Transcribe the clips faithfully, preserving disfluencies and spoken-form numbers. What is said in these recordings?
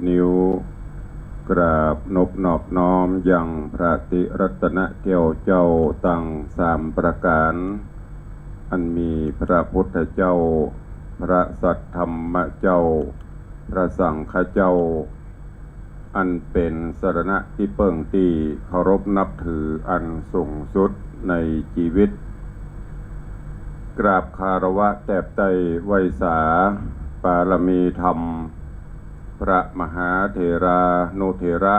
นิ้ว กราบนบนอบน้อมยังพระติรัตนแก้วเจ้าตังสามประก๋าน อันมีพระพุทธเจ้า พระสัทธรรมเจ้า พระสังฆเจ้า อันเป๋นสรณะตี้เปิ้งตี้เคารพนับถืออันสูงสุดในจีวิต กราบคารวะแตบไต้ไหว้สาปารมีธรรม พระมหาเถรานุเถระ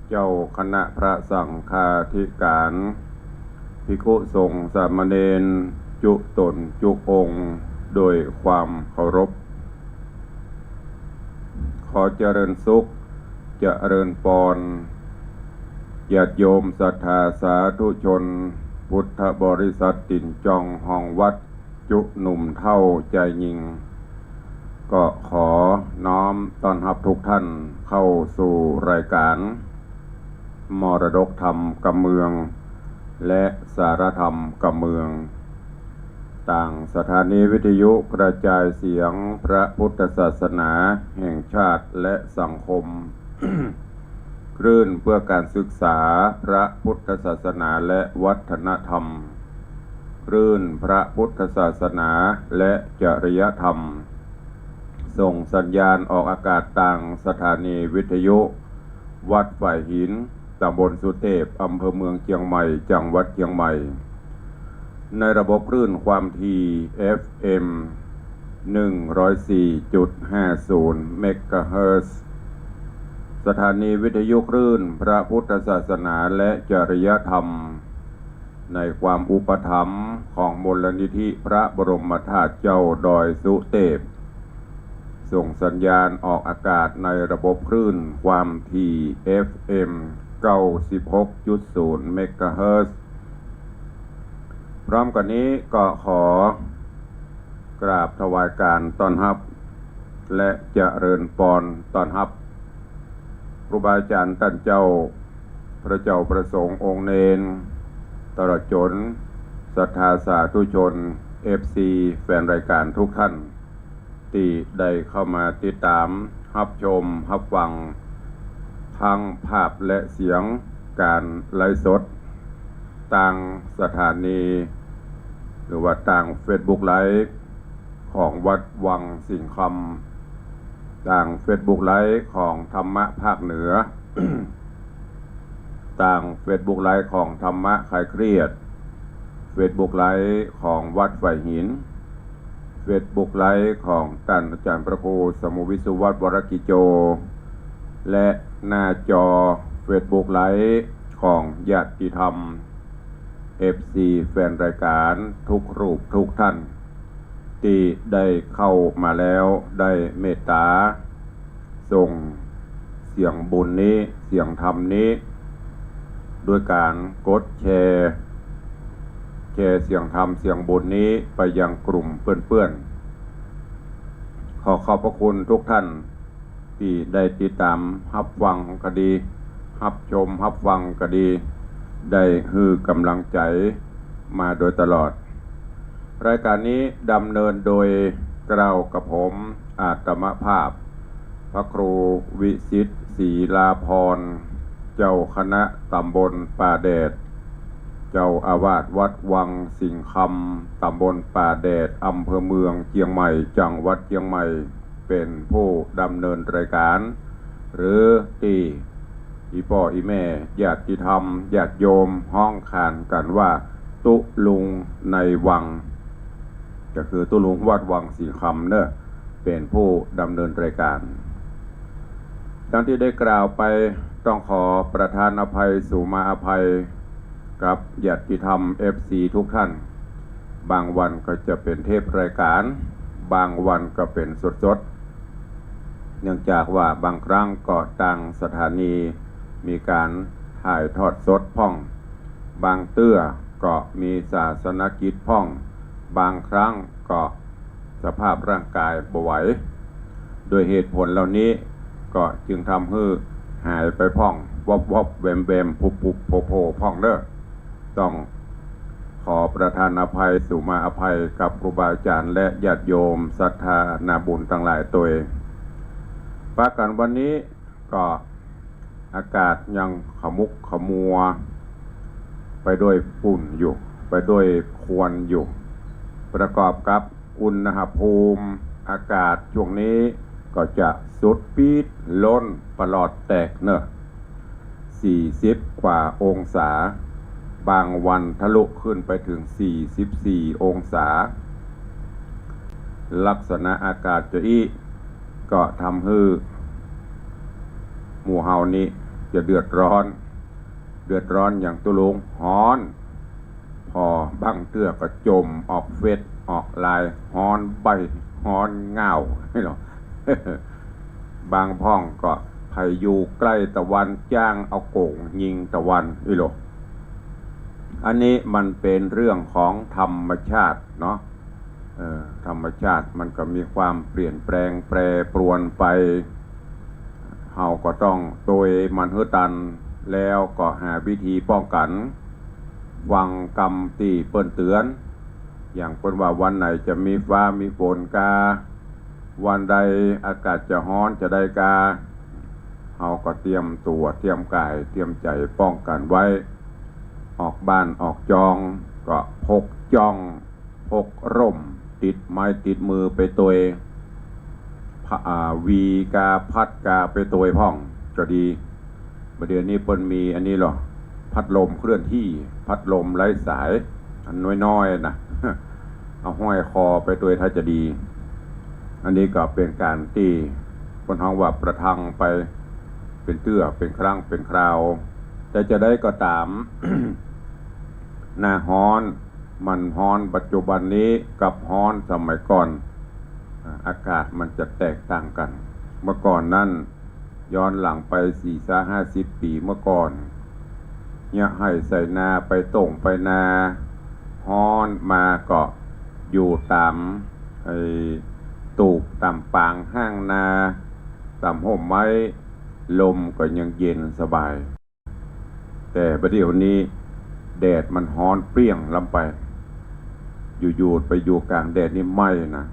เจ้าคณะพระสังฆาธิก๋าน ภิกขุสงฆ์สามเณร จุ๊ต๋นจุ๊องค์ โดยความเคารพ ขอเจริญสุข เจริญปอน ญาติโยมศรัทธาสาธุชน พุทธบริษัทตี๋นจองห้องวัด จุ๊หนุ่มเฒ่าจายญิง ก็ขอน้อมต้อนฮับทุกท่านเข้าสู่รายก๋าน มรดกธรรมกำเมือง และสารธรรมกำเมือง ตางสถานีวิทยุกระจายเสียงพระพุทธศาสนาแห่งชาติและสังคม คลื่นเพื่อการศึกษาพระพุทธศาสนาและวัฒนธรรม คลื่นพระพุทธศาสนาและจริยธรรม ส่งสัญญาณออกอากาศตางสถานีวิทยุวัดฝายหิน ต๋ำบลสุเตพ อำเภอเมืองเจียงใหม่ จังหวัดเจียงใหม่ ในระบบคลื่นความถี่ เอฟเอ็ม หนึ่งร้อยสี่จุดห้าศูนย์ เมกะเฮิรตซ์ สถานีวิทยุคลื่นพระพุทธศาสนาและจริยธรรม ในความอุปถัมภ์ของมูลนิธิพระบรมธาตุเจ้าดอยสุเตพ ส่งสัญญาณออกอากาศในระบบคลื่นความถี่ เอฟเอ็ม เก้าสิบหกจุดศูนย์ เมกะเฮิรตซ์ พร้อมกั๋นนี้ก็ขอกราบถวายก๋านต้อนฮับ และเจริญปอนต้อนฮับ ครูบาอาจ๋ารย์ต้านเจ้า พระเจ้าพระสงฆ์องค์เณร ตลอดจ๋นศรัทธาสาธุชน เอฟซี แฟนรายก๋านทุกท่าน ตี้ได้เข้ามาติดต๋าม ฮับชม ฮับฟัง ทั้งภาพและเสียงก๋านไลฟ์สด ตางสถานี หรือว่าตางเฟซบุ๊กไลฟ์ของวัดวังสิงห์คำ ตางเฟซบุ๊กไลฟ์ของธรรมะภาคเหนือ ตางเฟซบุ๊กไลฟ์ของธรรมะคลายเครียด เฟซบุ๊กไลฟ์ของวัดฝายหิน เฟซบุ๊กไลฟ์ของต้านอาจ๋ารย์พระครูสมุห์วิศวัตร วรกิจโจ และหน้าจอเฟซบุ๊กไลฟ์ของญาติธรรม เอฟซี แฟนรายก๋านทุกรูปทุกท่าน ตี้ได้เข้ามาแล้ว ได้เมตต๋าส่งเสียงบุญนี้ เสียงธรรมนี้ ด้วยก๋านกดแชร์ แชร์เสียงธรรมเสียงบุญนี้ไปยังกลุ่มเปื้อนๆ ขอขอบพระคุณทุกท่าน ตี้ได้ติดต๋ามฮับฟังก็ดี ฮับชมฮับฟังก็ดี ได้หื้อก๋ำลังใจ๋มาโดยตลอด รายก๋านนี้ดำเนินโดยเกล้ากระผม อาตมาภาพ พระครูวิสิทธิ์ ศรีลาภรณ์ เจ้าคณะต๋ำบลป่าแดด เจ้าอาวาสวัดวังสิงห์คำ ต๋ำบลป่าแดด อำเภอเมืองเจียงใหม่ จังหวัดเจียงใหม่ เป๋นผู้ดำเนินรายก๋าน หรือตี้อี่ป้ออี่แม่ ญาติธรรม ญาติโยมฮ้องขานกั๋นว่า ตุ๊ลุงในวัง ก็คือตุ๊ลุงวัดวังสิงห์คำเน่อ เป๋นผู้ดำเนินรายก๋าน ดังตี้ได้กล่าวไป ต้องขอประทานอภัย สุมาอภัย กับญาติธรรม เอฟซี ทุกท่าน บางวันก็จะเป๋นเทปรายก๋าน บางวันก็เป๋นสดๆ เนื่องจากว่าบางครั้งก็ตางสถานีมีก๋านถ่ายทอดสดพ่อง บางเตื้อก็มีศาสนกิจพ่อง บางครั้งก็สภาพร่างกายบ่ไหว ด้วยเหตุผลเหล่านี้ก็จึงทำหื้อหายไปพ่อง วบๆ แวมๆ ผุบๆ โผล่ๆ พ่องเน่อ ต้องขอประทานอภัย สุมาอภัยกับครูบาอาจ๋ารย์และญาติโยมศรัทธานาบุญตังหลายตวย ปะกั๋นวันนี้ก็อากาศยังขมุกขมัวไปด้วยฝุ่นอยู่ ไปด้วยควันอยู่ ประกอบกับอุณหภูมิอากาศช่วงนี้ก็จะสุดปี๊ดล้นประหลอดแตกเนอะ สี่สิบกว่าองศา บางวันทะลุขึ้นไปถึงสี่สิบสี่องศา ลักษณะอากาศจะอี้ก็ทำหื้อหมู่เฮานี้จะเดือดร้อน เดือดร้อนอย่างตุ๊ลุง ฮ้อน ผ่อ บางเตื้อก็จ่มออกเฟซออกไลน์ ฮ้อนใบ้ฮ้อนง่าว นี่หรอ บางพ่องก็ใผอยู่ใก้ตะวัน จ้างเอาโก๋งยิงตะวันอี้หรอ อันนี้มันเป๋นเรื่องของธรรมชาติเนาะ เออ ธรรมชาติมันก็มีความเปลี่ยนแปลงแปรปรวนไป เฮาก็ต้องตวยมันหื้อตัน แล้วก็หาวิธีป้องกั๋น ฟังกำตี้เปิ้นเตื๋อน อย่างเปิ้นว่าวันไหนจะมีฟ้ามีฝนกา วันใดอากาศจะฮ้อนจะใดกา เฮาก็เตรียมตั๋ว เตรียมก๋าย เตรียมใจ๋ป้องกั๋นไว้ ออกบ้านออกจองก็พกจ้อง พกร่มติดไม้ติดมือไปตวย ผ้า อ่า วีกาพัดกาไปตวยพ่องก็ดี บ่าเดี่ยวนี้เปิ้นมีอันนี้หรอ พัดลมเคลื่อนที่ พัดลมไร้สาย อันน้อยๆ น่ะ เอาห้อยคอไปตวยถ้าจะดี อันนี้ก็เป๋นก๋านตี้เปิ้นฮ้องว่าประทังไปเป๋นเตื้อเป๋นครั้งเป๋นคราว แต่จะใดก็ต๋าม หน้าฮ้อน มันฮ้อนปัจจุบันนี้กับฮ้อนสมัยก่อน อ่า อากาศมันจะแตกต่างกั๋น เมื่อก่อนนั้น ย้อนหลังไปสี่สิบห้าสิบปี๋เมื่อก่อน เยียะไฮ่ไถนาไปต้งไปนา ฮ้อนมาก็อยู่ต๋ามไอ้ตูบต๋ามปางห้างนา ต๋ามฮ่มไม้ ลมก็ยังเย็นสบาย แต่บ่าเดี่ยวนี้แดดมันฮ้อนเปรี้ยงล้ำไป อยู่ๆ ไปอยู่ก๋างแดดนี่ไหม้นะ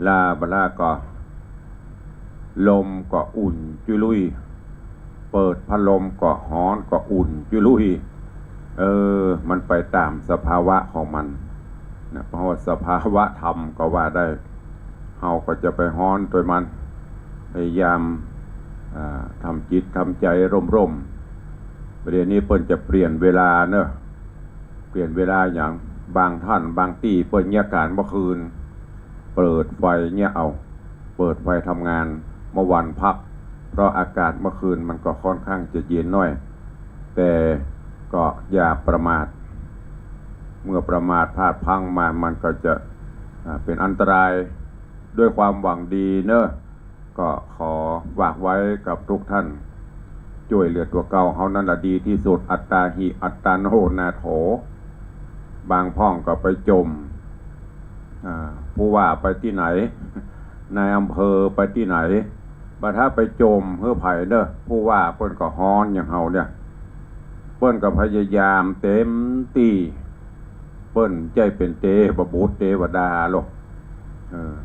ล้าบ่ล้าก็ ลมก็อุ่นจุ้ยลุย เปิดพัดลมก็ฮ้อนก็อุ่นจุ้ยลุย เออ มันไปต๋ามสภาวะของมันนะ เพราะว่าสภาวะธรรมก็ว่าได้ เฮาก็จะไปฮ้อนตวยมัน พยายาม อ่า ทำจิตทำใจ๋ร่มๆ บ่าเดี่ยวนี้เปิ้นจะเปลี่ยนเวลาเนอะ เปลี่ยนเวลาหยัง บางต้านบางตี้เปิ้นเยียะก๋านเมื่อคืน เปิดไฟเยียะเอา เปิดไฟทำงาน เมื่อวันพัก เพราะอากาศเมื่อคืนมันก็ค่อนข้างจะเย็นหน้อย แต่ก็อย่าประมาท เมื่อประมาทพลาดพลั้งมา มันก็จะ อ่า เป๋นอันตราย ด้วยความหวังดีเนอะ ก็ขอฝากไว้กับทุกท่าน จ้วยเหลือตั๋วเก่าเฮานั้นละดีตี้สุด อัตตาหิ อัตตาโน นาโถ บางพ่องก็ไปจ่ม อ่า ผู้ว่าไปตี้ไหน นายอำเภอไปตี้ไหน บ่ถ้าไปจ่มหื้อใผเนอะ ผู้ว่าเปิ้นก็ฮ้อนอย่างเฮาเนี่ย เปิ้นก็พยายามเต๋มตี้ เปิ้นใจ้เป๋นเตวบุตรเตวดาหรอก เออ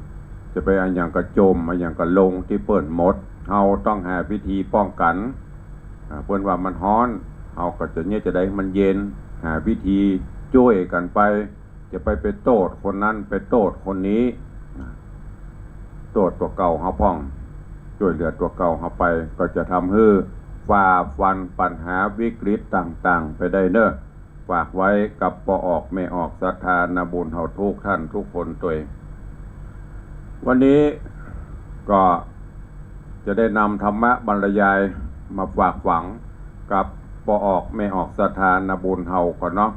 จะไปอะหยังก็จ่ม อะหยังก็ลงตี้เปิ้นหมด เฮาต้องหาวิธีป้องกั๋น อ่า เปิ้นว่ามันฮ้อน เฮาก็จะเยียะจะใดหื้อมันเย็น หาวิธีจ้วยกั๋นไป จะไป ไปโต้ษคนนั้น ไปโต้ษคนนี้ โต้ษตั๋วเก่าเฮาพ่อง จ้วยเหลือตั๋วเก่าเฮาไป ก็จะทำหื้อฝ่าฟันปัญหาวิกฤตต่างๆ ไปได้เนอะ ฝากไว้กับป้อออกแม่ออกศรัทธานาบุญเฮาทุกท่านทุกคนตวย วันนี้ก็จะได้นำธรรมะบรรยายมาฝากฝังกับป้อออกแม่ออกศรัทธานาบุญเฮาก่อนเนาะ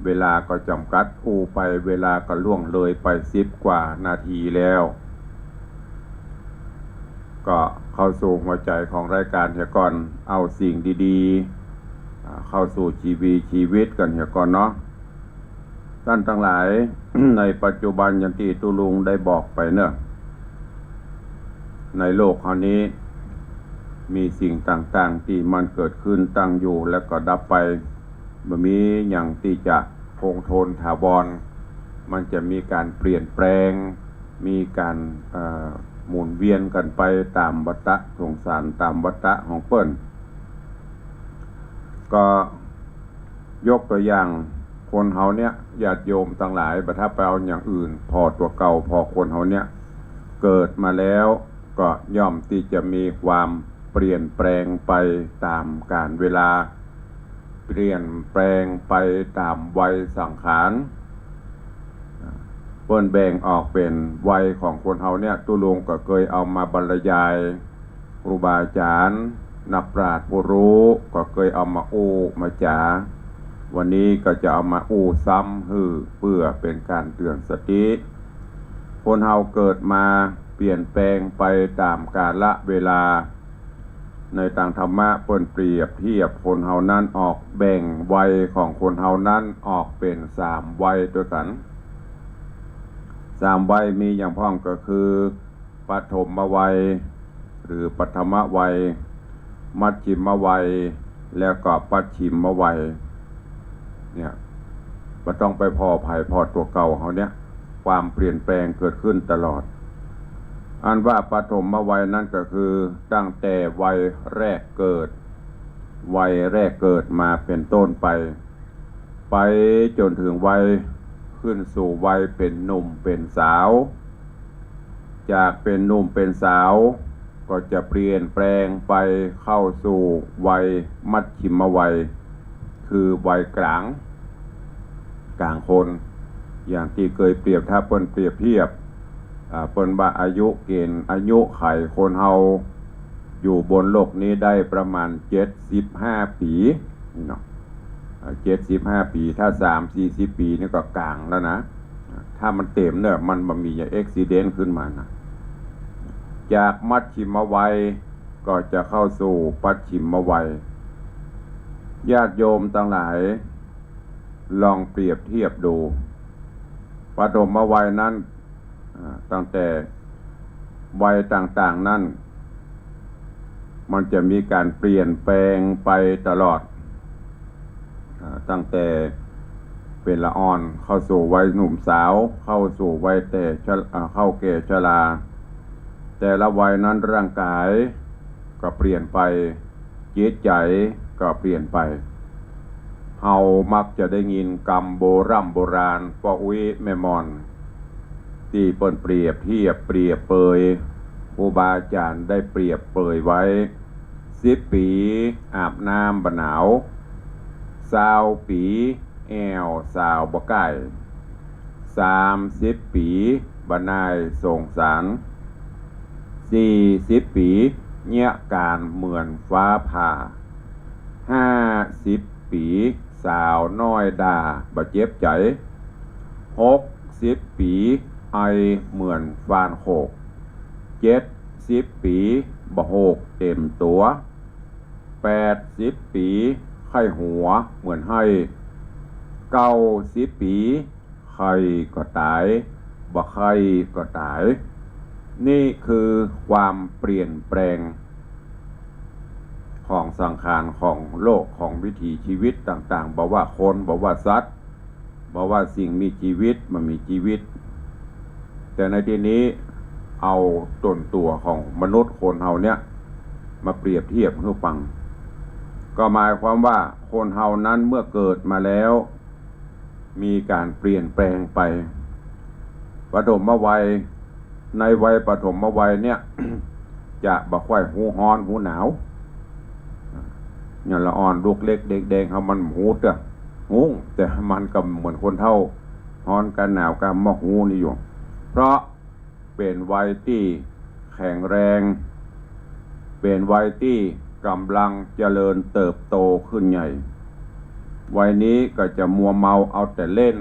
เวลาก็จ๋ำกัดอู้ไป เวลาก็ล่วงเลยไปสิบกว่านาทีแล้ว ก็เข้าสู่หัวใจ๋ของรายก๋านเหียก่อน เอาสิ่งดีๆ อ่า เข้าสู่ชีวีชีวิตกั๋นเหียก่อนเนาะ ต้านตังหลาย ในปัจจุบันอย่างตี้ตุ๊ลุงได้บอกไปเนอะ ในโลกเฮานี้มีสิ่งต่างๆ ตี้มันเกิดขึ้นตั้งอยู่แล้วก็ดับไป บ่มีหยังตี้จะคงทนถาวร มันจะมีก๋านเปลี่ยนแปลง มีก๋าน เอ่อ หมุนเวียนกั๋นไปต๋ามวัฏฏะสงสาร ต๋ามวัฏฏะของเปิ้น ก็ยกตั๋วอย่างคนเฮาเนี่ย ญาติโยมตังหลาย บ่ถ้าไปเอาอย่างอื่น ผ่อตั๋วเก่า ผ่อคนเฮาเนี่ย เกิดมาแล้วก็ย่อมตี้จะมีความเปลี่ยนแปลงไปต๋ามกาลเวลา เปลี่ยนแปลงไปต๋ามวัยสังขาร เปิ้นแบ่งออกเป๋นวัยของคนเฮาเนี่ย ตุ๊ลุงก็เกยเอามาบรรยาย ครูบาอาจ๋ารย์ นักปราชญ์ผู้ฮู้ ก็เกยเอามาอู้มาจ๋า วันนี้ก็จะเอามาอู้ซ้ำหื้อ เปื้อเป๋นก๋านเตื๋อนสติ คนเฮาเกิดมาเปลี่ยนแปลงไปต๋ามกาละเวลา ในตางธรรมะเปิ้นเปรียบเทียบคนเฮานั้นออก แบ่งวัยของคนเฮานั้นออกเป๋นสามวัยตวยกั๋น สามวัยมีอย่างพ่องก็คือ ปฐมวัย หรือปฐมวัย มัชฌิมวัย แล้วก็ปัจฉิมวัย เนี่ย บ่ต้องไปผ่อใผ ผ่อตั๋วเก่าเฮาเนี่ย ความเปลี่ยนแปลงเกิดขึ้นตลอด อันว่าปฐมวัยนั้นก็คือตั้งแต่วัยแรกเกิด วัยแรกเกิดมาเป๋นต้นไป ไปจ๋นเถิงวัย ขึ้นสู่วัยเป๋นหนุ่มเป๋นสาว จากเป๋นหนุ่มเป๋นสาว ก็จะเปลี่ยนแปลงไปเข้าสู่วัยมัชฌิมวัย คือวัยก๋าง ก๋างคน อย่างตี้เกยเปรียบ ถ้าเปิ้นเปรียบเทียบ อ่า เปิ้นว่าอายุเกณฑ์ อายุขัยคนเฮาอยู่บนโลกนี้ได้ประมาณเจ็ดสิบห้าปี๋ นี่เนาะ อ่า เจ็ดสิบห้าปี๋ ถ้าสามสี่สิบปี๋นี่ก็ก๋างแล้วนะ ถ้ามันเต๋มเนี่ย มันบ่มีอย่างอุบัติเหตุขึ้นมานะ จากมัชฌิมวัยก็จะเข้าสู่ปัจฉิมวัย ญาติโยมตังหลาย ลองเปรียบเทียบดู ปฐมวัยนั้น อ่า ตั้งแต่วัยต่างๆ นั้น มันจะมีก๋านเปลี่ยนแปลงไปตลอด อ่า ตั้งแต่เป๋นละอ่อน เข้าสู่วัยหนุ่มสาว เข้าสู่วัยแก่ชะ- อ่า เข้าแก่ชรา แต่ละวัยนั้นร่างก๋ายก็เปลี่ยนไป จิตใจ๋ก็เปลี่ยนไป เฮามักจะได้ยินกำโบร่ำโบราณ ป้ออุ๊ยแม่หม่อน ตี้เปิ้นเปรียบเทียบเปรียบเปย ครูบาอาจ๋ารย์ได้เปรียบเปยไว้ สิบปี๋อาบน้ำบ่หนาว ซาวปี๋แอ่วสาวบ่ใก้ สามสิบปี๋บ่น่ายสงสาร สี่สิบปี๋เยียะก๋านเหมือนฟ้าผ่า ห้าสิบปี๋สาวน้อยด่าบ่เจ็บใจ๋ หกสิบปี๋ไอเหมือนฟ้านโขก เจ็ดสิบปี๋บ่โหกเต๋มตั๋ว แปดสิบปี๋ไข้หัวเหมือนไห้ เก้าสิบปี๋ ใค่ก็ต๋าย บ่ใค่ก็ต๋าย นี่คือความเปลี่ยนแปลงของสังขาร ของโลก ของวิถีชีวิตต่างๆ บ่ว่าคน บ่ว่าสัตว์ บ่ว่าสิ่งมีชีวิต บ่มีชีวิต แต่ในตี้นี้เอาต๋นตั๋วของมนุษย์คนเฮาเนี่ย มาเปรียบเทียบหื้อฟัง ก็หมายความว่าคนเฮานั้นเมื่อเกิดมาแล้ว มีก๋านเปลี่ยนแปลงไป ปฐมวัย ในวัยปฐมวัยเนี่ย จะบ่ค่อยฮู้ฮ้อนฮู้หนาว อย่างละอ่อนลูกเล็กเด็กแดงเฮามันฮู้เตื้อ ฮู้ แต่มันก็เหมือนคนเฒ่า ฮ้อนกาหนาวกาบ่ฮู้นี่อยู่ เพราะเป๋นวัยตี้แข็งแรง เป๋นวัยตี้ก๋ำลังเจริญเติบโตขึ้นใหญ่ วัยนี้ก็จะมัวเมาเอาแต่เล่น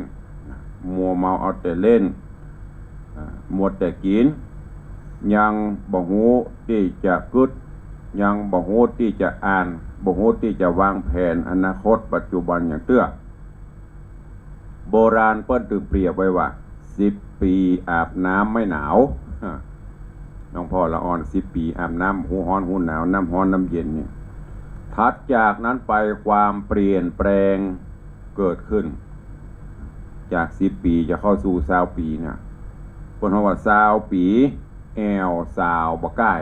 มัวเมาเอาแต่เล่น อ่า มัวแต่กิ๋น ยังบ่ฮู้ตี้จะกึ๊ด ยังบ่ฮู้ตี้จะอ่าน บ่ฮู้ตี้จะวางแผนอนาคตปัจจุบันอย่างเตื้อ โบราณเปิ้นตึงเปรียบไว้ว่า สิบปี๋อาบน้ำไม่หนาว หลวงพ่อละอ่อน สิบปี๋อาบน้ำ ฮู้ฮ้อนฮู้หนาว น้ำฮ้อนน้ำเย็นเนี่ย ถัดจากนั้นไปความเปลี่ยนแปลงเกิดขึ้น จากสิบปี๋จะเข้าสู่ซาวปี๋เนี่ย เปิ้นฮ้องว่าซาวปี๋ แอ่วสาวบ่ก้าย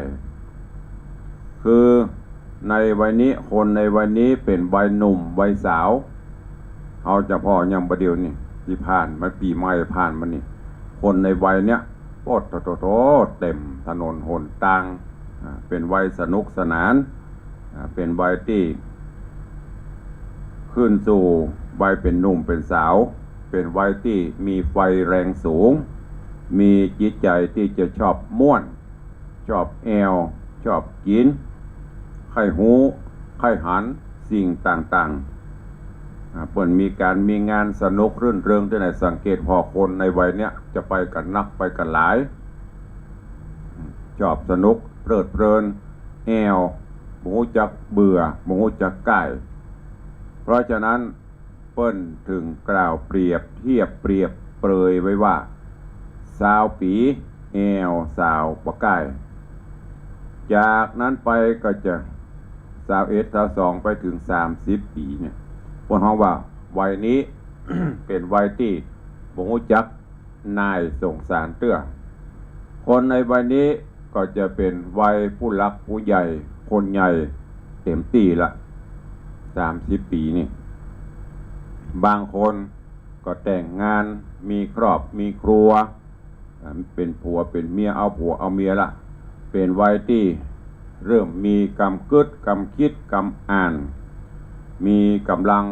คือในวัยนี้ คนในวัยนี้เป๋นวัยหนุ่มวัยสาว เอาเฉพาะอย่างบ่าเดี่ยวนี้ตี้ผ่านมา ปี๋ใหม่ผ่านมานี่ คนในวัยเนี้ย โอ้โธ่โธ่โธ่ เต๋มถนนหนตาง อ่า เป๋นวัยสนุกสนาน อ่า เป๋นวัยตี้ขึ้นสู่วัยเป๋นหนุ่มเป๋นสาว เป๋นวัยตี้มีไฟแรงสูง มีจิตใจ๋ตี้จะชอบม่วน ชอบแอ่ว ชอบกิ๋น ใค่ฮู้ ใค่หันสิ่งต่างๆ อ่า เปิ้นมีก๋านมีงานสนุกรื่นเริงตี้ไหน สังเกตผ่อคนในวัยเนี้ยจะไปกั๋นนัก ไปกั๋นหลาย ชอบสนุกเพลิดเพลิน แอ่ว บ่ฮู้จักเบื่อ บ่ฮู้จักก้าย เพราะฉะนั้นเปิ้นถึงกล่าวเปรียบเทียบเปรียบเปรยไว้ว่า ซาวปี๋แอ่วสาวบ่ก้าย จากนั้นไปก็จะ ซาวเอ็ด ซาวสอง ไปเถิงสามสิบปี๋เนี่ย เปิ้นฮ้องว่าวัยนี้ เป๋นวัยตี้บ่ฮู้จัก น่ายสงสารเตื้อ คนในวัยนี้ก็จะเป๋นวัยผู้หลักผู้ใหญ่ คนใหญ่เต๋มตี้ละ สามสิบปี๋นี่ บางคนก็แต่งงาน มีครอบมีครัว อ่า เป๋นผัวเป๋นเมีย เอาผัวเอาเมียละ เป๋นวัยตี้เริ่มมีกำกึ๊ด กำกึ๊ด กำอ่าน มีก๋ำลัง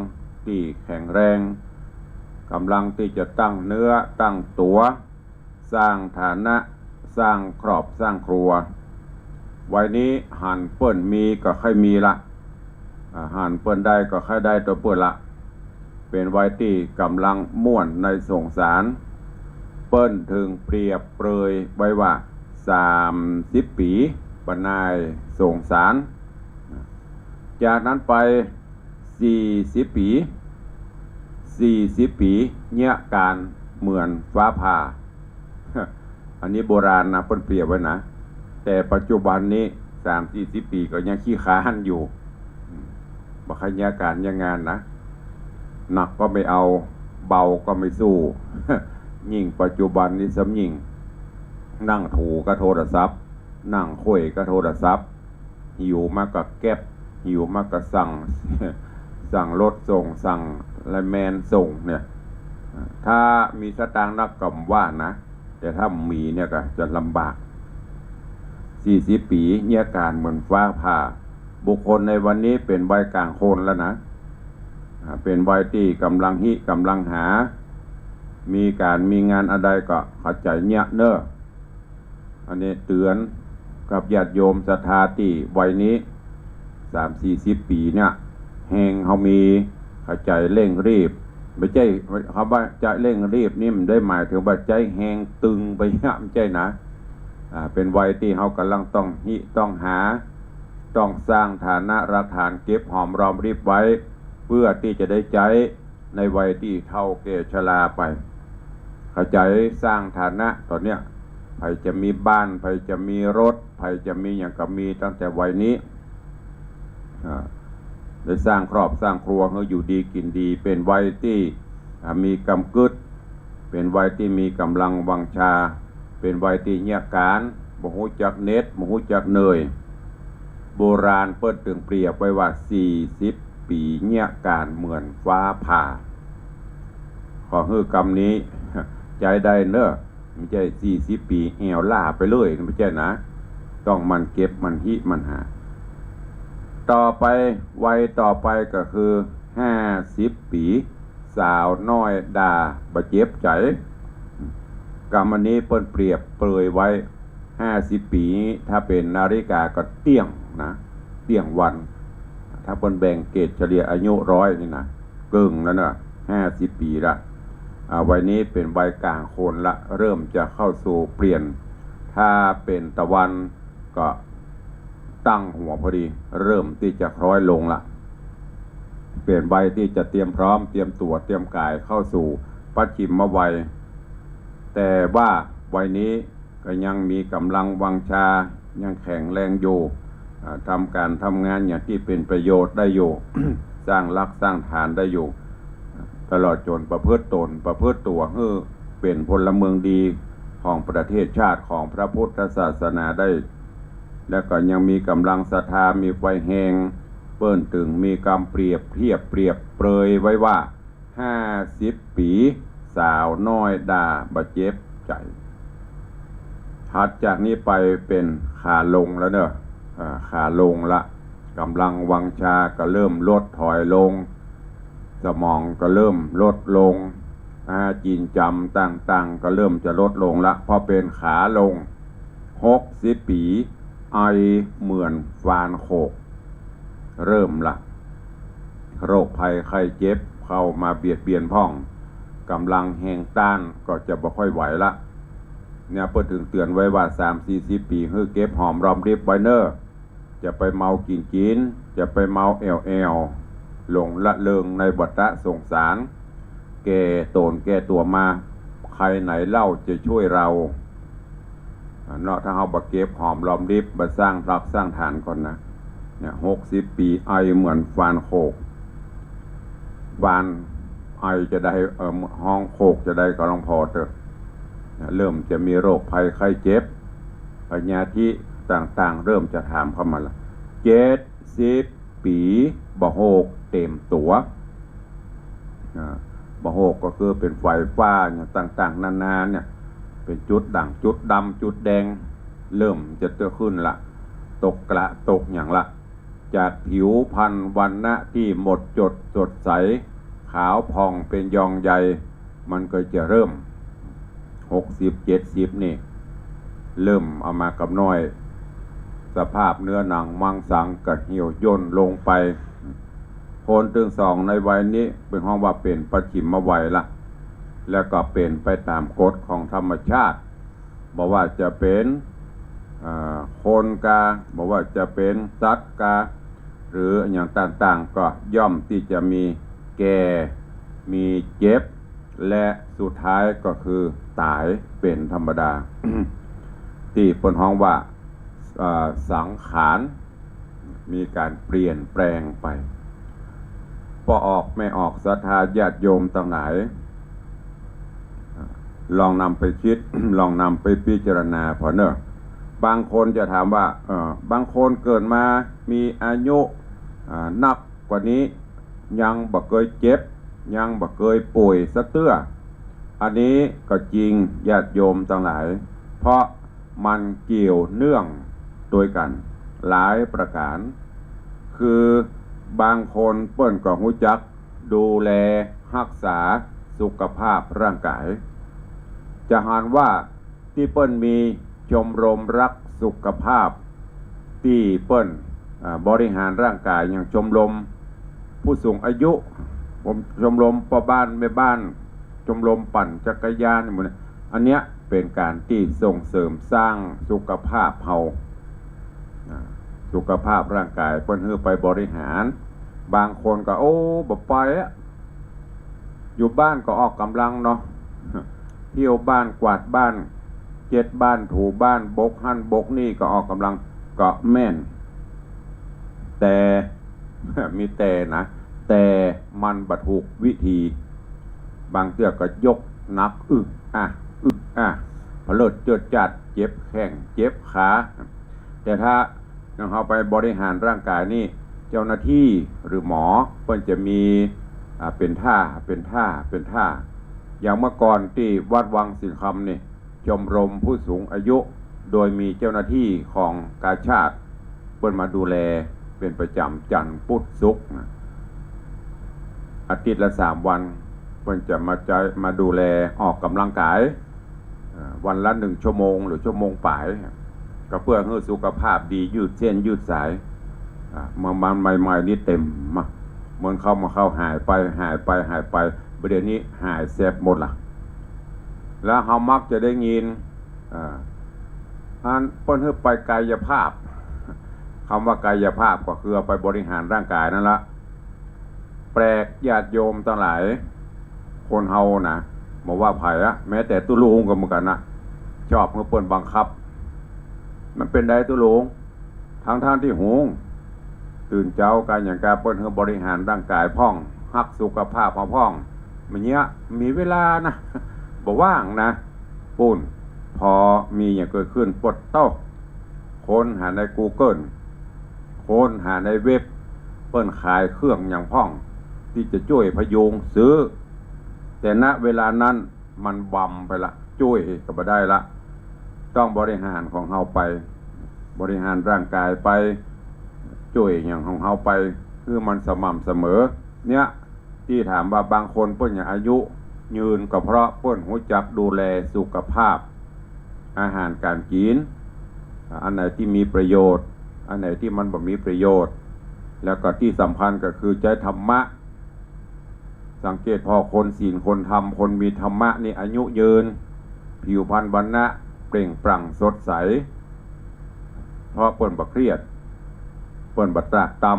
ตี้แข็งแรง ก๋ำลังตี้จะตั้งเนื้อตั้งตั๋ว สร้างฐานะ สร้างครอบสร้างครัว วัยนี้หันเปิ้นมีก็ใค่มีละ อ่า หันเปิ้นได้ก็ใค่ได้ตั๋วเปิ้นละ เป๋นวัยตี้ก๋ำลังม่วนในสงสาร เปิ้นถึงเปรียบเปรยไว้ว่า สามสิบปี๋บ่น่ายสงสาร จากนั้นไป สี่สิบปี๋ สี่สิบปี๋ เยียะก๋านเหมือนฟ้าผ่า อันนี้โบราณนะ เปิ้นเปรียบไว้นะ แต่ปัจจุบันนี้ สามสี่สิบปี๋ก็ยังขี้คร้านอยู่ บ่ใค่เยียะก๋านเยียะงานนะ หนักก็ไม่เอา เบาก็ไม่สู้ ยิ่งปัจจุบันนี้ซ้ำยิ่ง นั่งถูกับโทรศัพท์ นั่งคุยกับโทรศัพท์ หิวมาก็แก๊ป หิวมาก็สั่ง สั่งรถส่ง สั่งไลน์แมนส่งเนี่ย ถ้ามีสตางค์นักก็บ่ว่านะ แต่ถ้าบ่มีเนี่ยก็จะลำบาก สี่สิบปี๋ เยียะก๋านเหมือนฟ้าผ่า บุคคลในวัยนี้เป๋นวัยก๋างคนแล้วนะ อ่า เป๋นวัยตี้ก๋ำลังฮิ ก๋ำลังหา มีก๋านมีงานอันใดก็ขะใจ๋เยียะเน่อ อันนี้เตื๋อนกับญาติโยมศรัทธาตี้วัยนี้ สามสี่สิบปี๋เนี่ย แฮงเฮามี ขะใจ๋เร่งรีบ บ่ใจ้ คำว่าจะเร่งรีบนี่บ่ได้หมายเถิงว่าใจ๊แฮงตึงไปเยียะ บ่ใจ้นะ อ่า เป๋นวัยตี้เฮาก่ำลังต้องฮิต้องหา ต้องสร้างฐานะรากฐานเก็บหอมรอมริบไว้ เปื้อตี้จะได้ใจ๊ ในวัยตี้เฒ่าแก่ชราไป ขะใจ๋สร้างฐานะต๋อนเนี้ย ใผจะมีบ้าน ใผจะมีรถ ใผจะมีหยังก็มีตั้งแต่วัยนี้ อ่า ได้สร้างครอบสร้างครัวหื้ออยู่ดีกิ๋นดี เป๋นวัยตี้ อ่า มีกำกึ๊ด เป๋นวัยตี้มีก๋ำลังวังชา เป๋นวัยตี้เยียะก๋าน บ่ฮู้จักเหน็ด บ่ฮู้จักเหนื่อย โบราณเปิ้นตึงเปรียบไว้ว่า สี่สิบปี๋เยียะก๋านเหมือนฟ้าผ่า ขอหื้อกำนี้ใจ๊ได้เน่อ บ่ใจ้สี่สิบปี๋แอ่วล้าไปเลย บ่ใจ้นะ ต้องหมั่นเก็บหมั่นฮิหมั่นหา ต่อไป วัยต่อไปก็คือ ห้าสิบปี๋ สาวน้อยด่าบ่เจ็บใจ๋ กำอันนี้เปิ้นเปรียบเปรยไว้ ห้าสิบปี๋ ถ้าเป๋นนาฬิกาก็เตี้ยงนะ เตี้ยงวัน ถ้าเปิ้นแบ่งเกรดเฉลี่ยอายุร้อยนี่นะ เกิ่งแล้วเน่อ ห้าสิบปี๋ละ อ่า วัยนี้เป๋นวัยก๋างคนละ เริ่มจะเข้าสู่เปลี่ยน ถ้าเป๋นตะวันก็ตั้งหัวพอดี เริ่มตี้จะคล้อยลงละ เป๋นวัยตี้จะเตรียมพร้อม เตรียมตั๋ว เตรียมก๋ายเข้าสู่ปัจฉิมวัย แต่ว่าวัยนี้ ก็ยังมีก๋ำลังวังชา ยังแข็งแรงอยู่ อ่า ทำก๋านทำงานอย่างตี้เป๋นประโยชน์ได้อยู่ สร้างรากสร้างฐานได้อยู่ ตลอดจ๋นประพฤติต๋น ประพฤติตั๋วหื้อเป๋นพลเมืองดี ของประเทศชาติของพระพุทธศาสนาได้ แล้วก็ยังมีก๋ำลังศรัทธา มีไฟแฮง เปิ้นตึงมีกำเปรียบเทียบเปรียบเปรยไว้ว่า ห้าสิบปี๋ สาวน้อยด่าบ่เจ็บใจ๋ ถัดจากนี้ไปเป๋นขาลงแล้วเนาะ อ่า ขาลงละ ก๋ำลังวังชาก็เริ่มลดถอยลง สมองก็เริ่มลดลง อาหารกิ๋นจ๋ำต่างๆ ก็เริ่มจะลดลงละ เพราะเป๋นขาลง หกสิบปี๋ ไอเหมือนฟานโขก เริ่มละ โรคภัยไข้เจ็บเข้ามาเบียดเบียนพ่อง ก๋ำลังแฮงต้านก็จะบ่ค่อยไหวละ เนี่ย เปิ้นตึงเตื๋อนไว้ว่า สามสี่สิบปี๋ หื้อเก็บหอมรอมริบไว้เน่อ จะไปเมากิ๋นกิ๋น จะไปเมาแอ่วแอ่ว หลงละเริงในวัฏสงสาร แก่ต๋นแก่ตั๋วมา ใครไหนเล่าจะช่วยเรา อ่า เนาะ ถ้าเฮาบ่เก็บหอมรอมริบ บ่สร้างรากสร้างฐานก่อนนะ เนี่ย หกสิบปี๋ ไอเหมือนฟานโขก ฟานไอจะได้ เอ่อ ฮ้องโขกจะได้ก็ลองผ่อเต๊อะ เนี่ย เริ่มจะมีโรคภัยไข้เจ็บ พยาธิต่างๆ เริ่มจะถามเข้ามาละ เจ็ดสิบปี๋ บ่โหกเต็มตั๋ว อ่า บ่โหกก็คือเป๋นไฟฟ้าอย่างต่างๆ นานาเนี่ย เป๋นจุดด่างจุดดำจุดแดง เริ่มจะเตื้อขึ้นละ ตกเกลาตกหยังละ จากผิวพรรณวรรณะตี้หมดจดสดใส ขาวผ่องเป๋นยองใย มันก็จะเริ่ม หกสิบ เจ็ดสิบนี่ เริ่มเอามากับน้อย สภาพเนื้อหนังมังสังก็เหี่ยวย่นลงไป คนตึงสองในวัยนี้เปิ้นฮ้องว่าเป๋นปัจฉิมวัยละ แล้วก็เป๋นไปต๋ามกฎของธรรมชาติ บ่ว่าจะเป๋น อ่า คนกา บ่ว่าจะเป๋นสัตว์กา หรืออย่างต่างๆ ก็ย่อมตี้จะมีแก่ มีเจ็บ และสุดท้ายก็คือต๋ายเป๋นธรรมดา ตี้เปิ้นฮ้องว่า อ่า สังขารมีก๋านเปลี่ยนแปลงไป ป้อออกแม่ออกศรัทธาญาติโยมตังหลาย ลองนำไปกึ๊ด ลองนำไปพิจารณาผ่อเน่อ บางคนจะถามว่า เอ่อ บางคนเกิดมามีอายุ อ่า นักกว่านี้ ยังบ่เกยเจ็บ ยังบ่เกยป่วยสักเตื้อ อันนี้ก็จริงญาติโยมตังหลาย เพราะมันเกี่ยวเนื่องตวยกั๋นหลายประก๋าน คือบางคนเปิ้นก็ฮู้จักดูแลฮักษาสุขภาพร่างก๋าย จะหันว่าตี้เปิ้นมีชมรมรักสุขภาพ ตี้เปิ้น อ่า บริหารร่างก๋ายอย่างชมรมผู้สูงอายุ ชมรมป้อบ้านแม่บ้าน ชมรมปั่นจักรยานหมู่นี้ อันเนี้ยเป๋นก๋านตี้ส่งเสริมสร้างสุขภาพเฮา อ่า สุขภาพร่างก๋ายเปิ้นหื้อไปบริหาร บางคนก็ โอ้ บ่ไปอะ อยู่บ้านก็ออกก๋ำลังเนาะ เที่ยวบ้านกวาดบ้าน เช็ดบ้านถูบ้าน บกหั้นบกนี่ก็ออกก๋ำลัง ก็แม่น แต่ มีแต่นะ แต่มันบ่ถูกวิธี บางเตื้อก็ยกหนัก อึกอ่ะ อึกอ่ะ พะเลิดเจิดจาด เจ็บแข้ง เจ็บขา แต่ถ้าอย่างเฮาไปบริหารร่างก๋ายนี่ เจ้าหน้าตี้หรือหมอเปิ้นจะมี อ่า เป๋นท่า เป๋นท่า เป๋นท่า อย่างเมื่อก่อนตี้วัดวังสิงห์คำนี่ ชมรมผู้สูงอายุ โดยมีเจ้าหน้าตี้ของกาชาดเปิ้นมาดูแลเป๋นประจ๋ำ จันทร์ ปุธ ศุกร์นะ อาทิตย์ละสามวัน เปิ้นจะมาใจ๊ มาดูแลออกก๋ำลังก๋าย เอ่อ วันละหนึ่งชั่วโมงหรือชั่วโมงป๋าย ก็เปื้อหื้อสุขภาพดี ยืดเส้นยืดสาย อ่า เมื่อมันใหม่ๆ นี่เต็มมาก เหมือนเข้ามาเข้าหายไป หายไป หายไป บ่าเดี่ยวนี้หายแซบหมดละ แล้วเฮามักจะได้ยิน อ่า อันเปิ้นหื้อไปกายภาพ กำว่ากายภาพก็คือเอาไปบริหารร่างก๋ายนั่นละ แปลกญาติโยมตังหลาย คนเฮานะ บ่ว่าใผอะ แม้แต่ตุ๊ลุงก็เหมือนกั๋นนะ ชอบหื้อเปิ้นบังคับ มันเป๋นใดตุ๊ลุง ตังๆ ตี้ฮู้ ตื่นเจ๊ากาอย่างกาเปิ้นหื้อบริหารร่างก๋ายพ่อง ฮักสุขภาพเฮาพ่อง มันเนี้ย มีเวลานะ บ่ว่างนะ ปู้น พอมีหยังเกิดขึ้น ปดเต๊า ค้นหาในกูเกิล ค้นหาในเว็บ เปิ้นขายเครื่องหยังพ่อง ตี้จะจ้วยพยุง ซื้อ แต่ ณ เวลานั้นมันบำไปละ จ้วยก็บ่ได้ละ ต้องบริหารของเฮาไป บริหารร่างกายไป จ้วยหยังของเฮาไป หื้อมันสม่ำเสมอ เนี่ย ตี้ถามว่าบางคนเปิ้นหยังอายุยืน ก็เพราะเปิ้นฮู้จักดูแลสุขภาพ อาหารก๋านกิ๋น อันไหนตี้มีประโยชน์ อันไหนตี้มันบ่มีประโยชน์ แล้วก็ตี้สำคัญก็คือใจ๊ธรรมะ สังเกตผ่อคนศีลคนธรรม คนมีธรรมะนี่อายุยืน ผิวพรรณวรรณะเปล่งปลั่งสดใส เพราะเปิ้นบ่เครียด เปิ้นบ่ตรากตร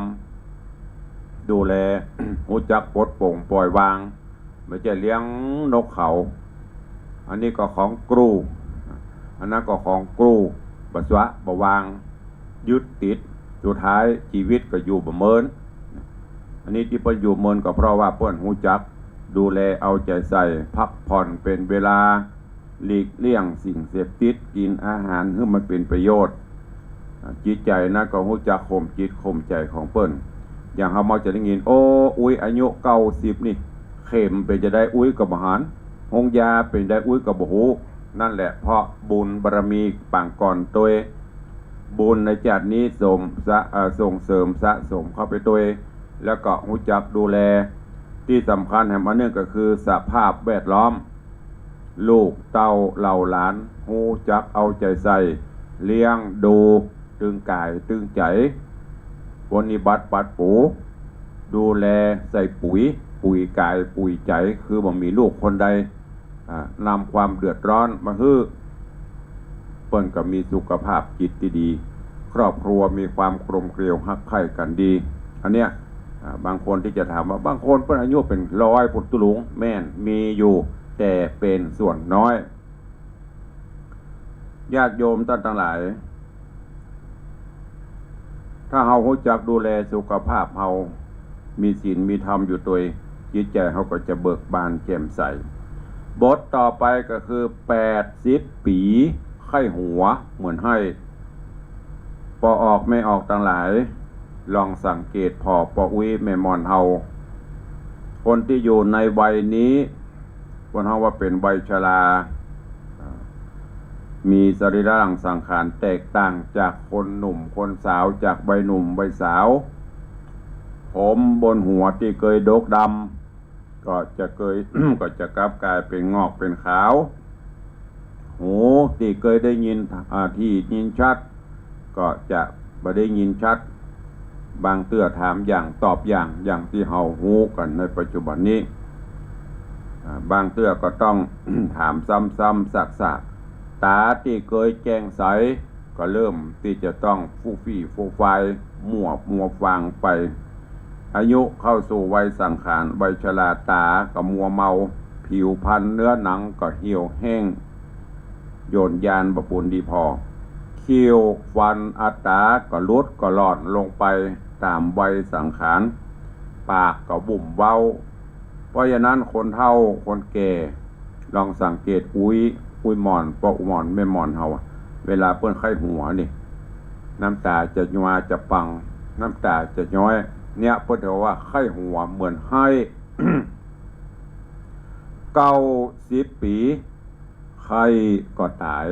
ำ ดูแล ฮู้จักปลดโปร่งปล่อยวาง บ่ใจ้เลี้ยงนกเขา อันนี้ก็ของกู้ อันนั้นก็ของกู้ บ่สะ บ่วาง ยึดติด สุดท้ายจีวิตก็อยู่บ่เมิน อันนี้ตี้เปิ้นอยู่เมินก็เพราะว่าเปิ้นฮู้จักดูแลเอาใจ๋ใส่ พักผ่อนเป๋นเวลา หลีกเลี่ยงสิ่งเสพติด กิ๋นอาหารหื้อมันเป๋นประโยชน์ อ่า จิตใจ๋นะก็ฮู้จักข่มจิตข่มใจ๋ของเปิ้น อย่างเฮามักจะได้ยิน โอ้ อุ๊ยอายุเก้าสิบนี่ เข็มเป๋นจะใดอุ๊ยก็บ่หัน ฮงยาเป๋นใดอุ๊ยก็บ่ฮู้ นั่นแหละ เพราะบุญบารมีปางก่อนตวย บุญในจาตินี้สมสะ เอ่อ ส่งเสริมสะสมเข้าไปตวย แล้วก็ฮู้จักดูแล ตี้สำคัญแหมอันหนึ่งก็คือสภาพแวดล้อม ลูกเต้าเหล่าหลาน ฮู้จักเอาใจ๋ใส่ เลี้ยงดู ตึงก๋ายตึงใจ๋ ปรนนิบัติปัดปู ดูแลใส่ปุ๋ย ปุ๋ยก๋ายปุ๋ยใจ๋ คือบ่มีลูกคนใด อ่า นำความเดือดร้อนมาหื้อ เปิ้นก็มีสุขภาพจิตตี้ดี ครอบครัวมีความกลมเกลียวฮักใคร่กั๋นดี อันเนี้ย อ่า บางคนตี้จะถามว่า บางคนเปิ้นอายุเป๋นร้อยปุ้น ตุ๊ลุง แม่น มีอยู่ แต่เป๋นส่วนน้อย ญาติโยมต้านตังหลาย ถ้าเฮาฮู้จักดูแลสุขภาพเฮา มีศีลมีธรรมอยู่ตวย จิตใจ๋เฮาก็จะเบิกบานแจ่มใส บทต่อไปก็คือ แปดสิบปี๋ ใค่หัวเหมือนไห้ ป้อออกแม่ออกตังหลาย ลองสังเกตผ่อป้ออุ๊ยแม่หม่อนเฮา คนตี้อยู่ในวัยนี้ เปิ้นฮ้องว่าเป๋นวัยชรา อ่า มีสรีระร่างสังขารแตกต่างจากคนหนุ่มคนสาว จากวัยหนุ่มวัยสาว ผมบนหัวตี้เกยดกดำ ก็จะเกย ก็จะกลับก๋ายเป๋นงอกเป๋นขาว หูตี้เกยได้ยิน อ่า ตี้ยินชัด ก็จะบ่ได้ยินชัด บางเตื้อถามอย่างตอบอย่าง อย่างตี้เฮาฮู้กั๋นในปัจจุบันนี้ อ่า บางเตื้อก็ต้อง ถามซ้ำๆ ซากๆ ต๋าตี้เกยแจ่มใส ก็เริ่มตี้จะต้องฟู่ฟี่ฟู่ฟาย มั่วมัวฟางไป อายุเข้าสู่วัยสังขาร วัยชรา ต๋าก็มัวเมา ผิวพรรณเนื้อหนังก็เหี่ยวแห้ง โยนยานบ่ปูนดีผ่อ คิ้วฟันอัตต๋าก็หลุดก็หล่อนลงไปต๋ามวัยสังขาร ปากก็บุ่มเว้า เพราะฉะนั้นคนเฒ่าคนแก่ ลองสังเกตอุ๊ย อุ๊ยหม่อน ป้อหม่อน แม่หม่อนเฮาอะ เวลาเปิ้นใค่หัวนี่ น้ำต๋าจะยวาจะปัง น้ำต๋าจะย้อย เนี่ยเปิ้นเรียกว่าใค่หัวเหมือนไห้ เก้าสิบปี๋ ใค่ก็ต๋าย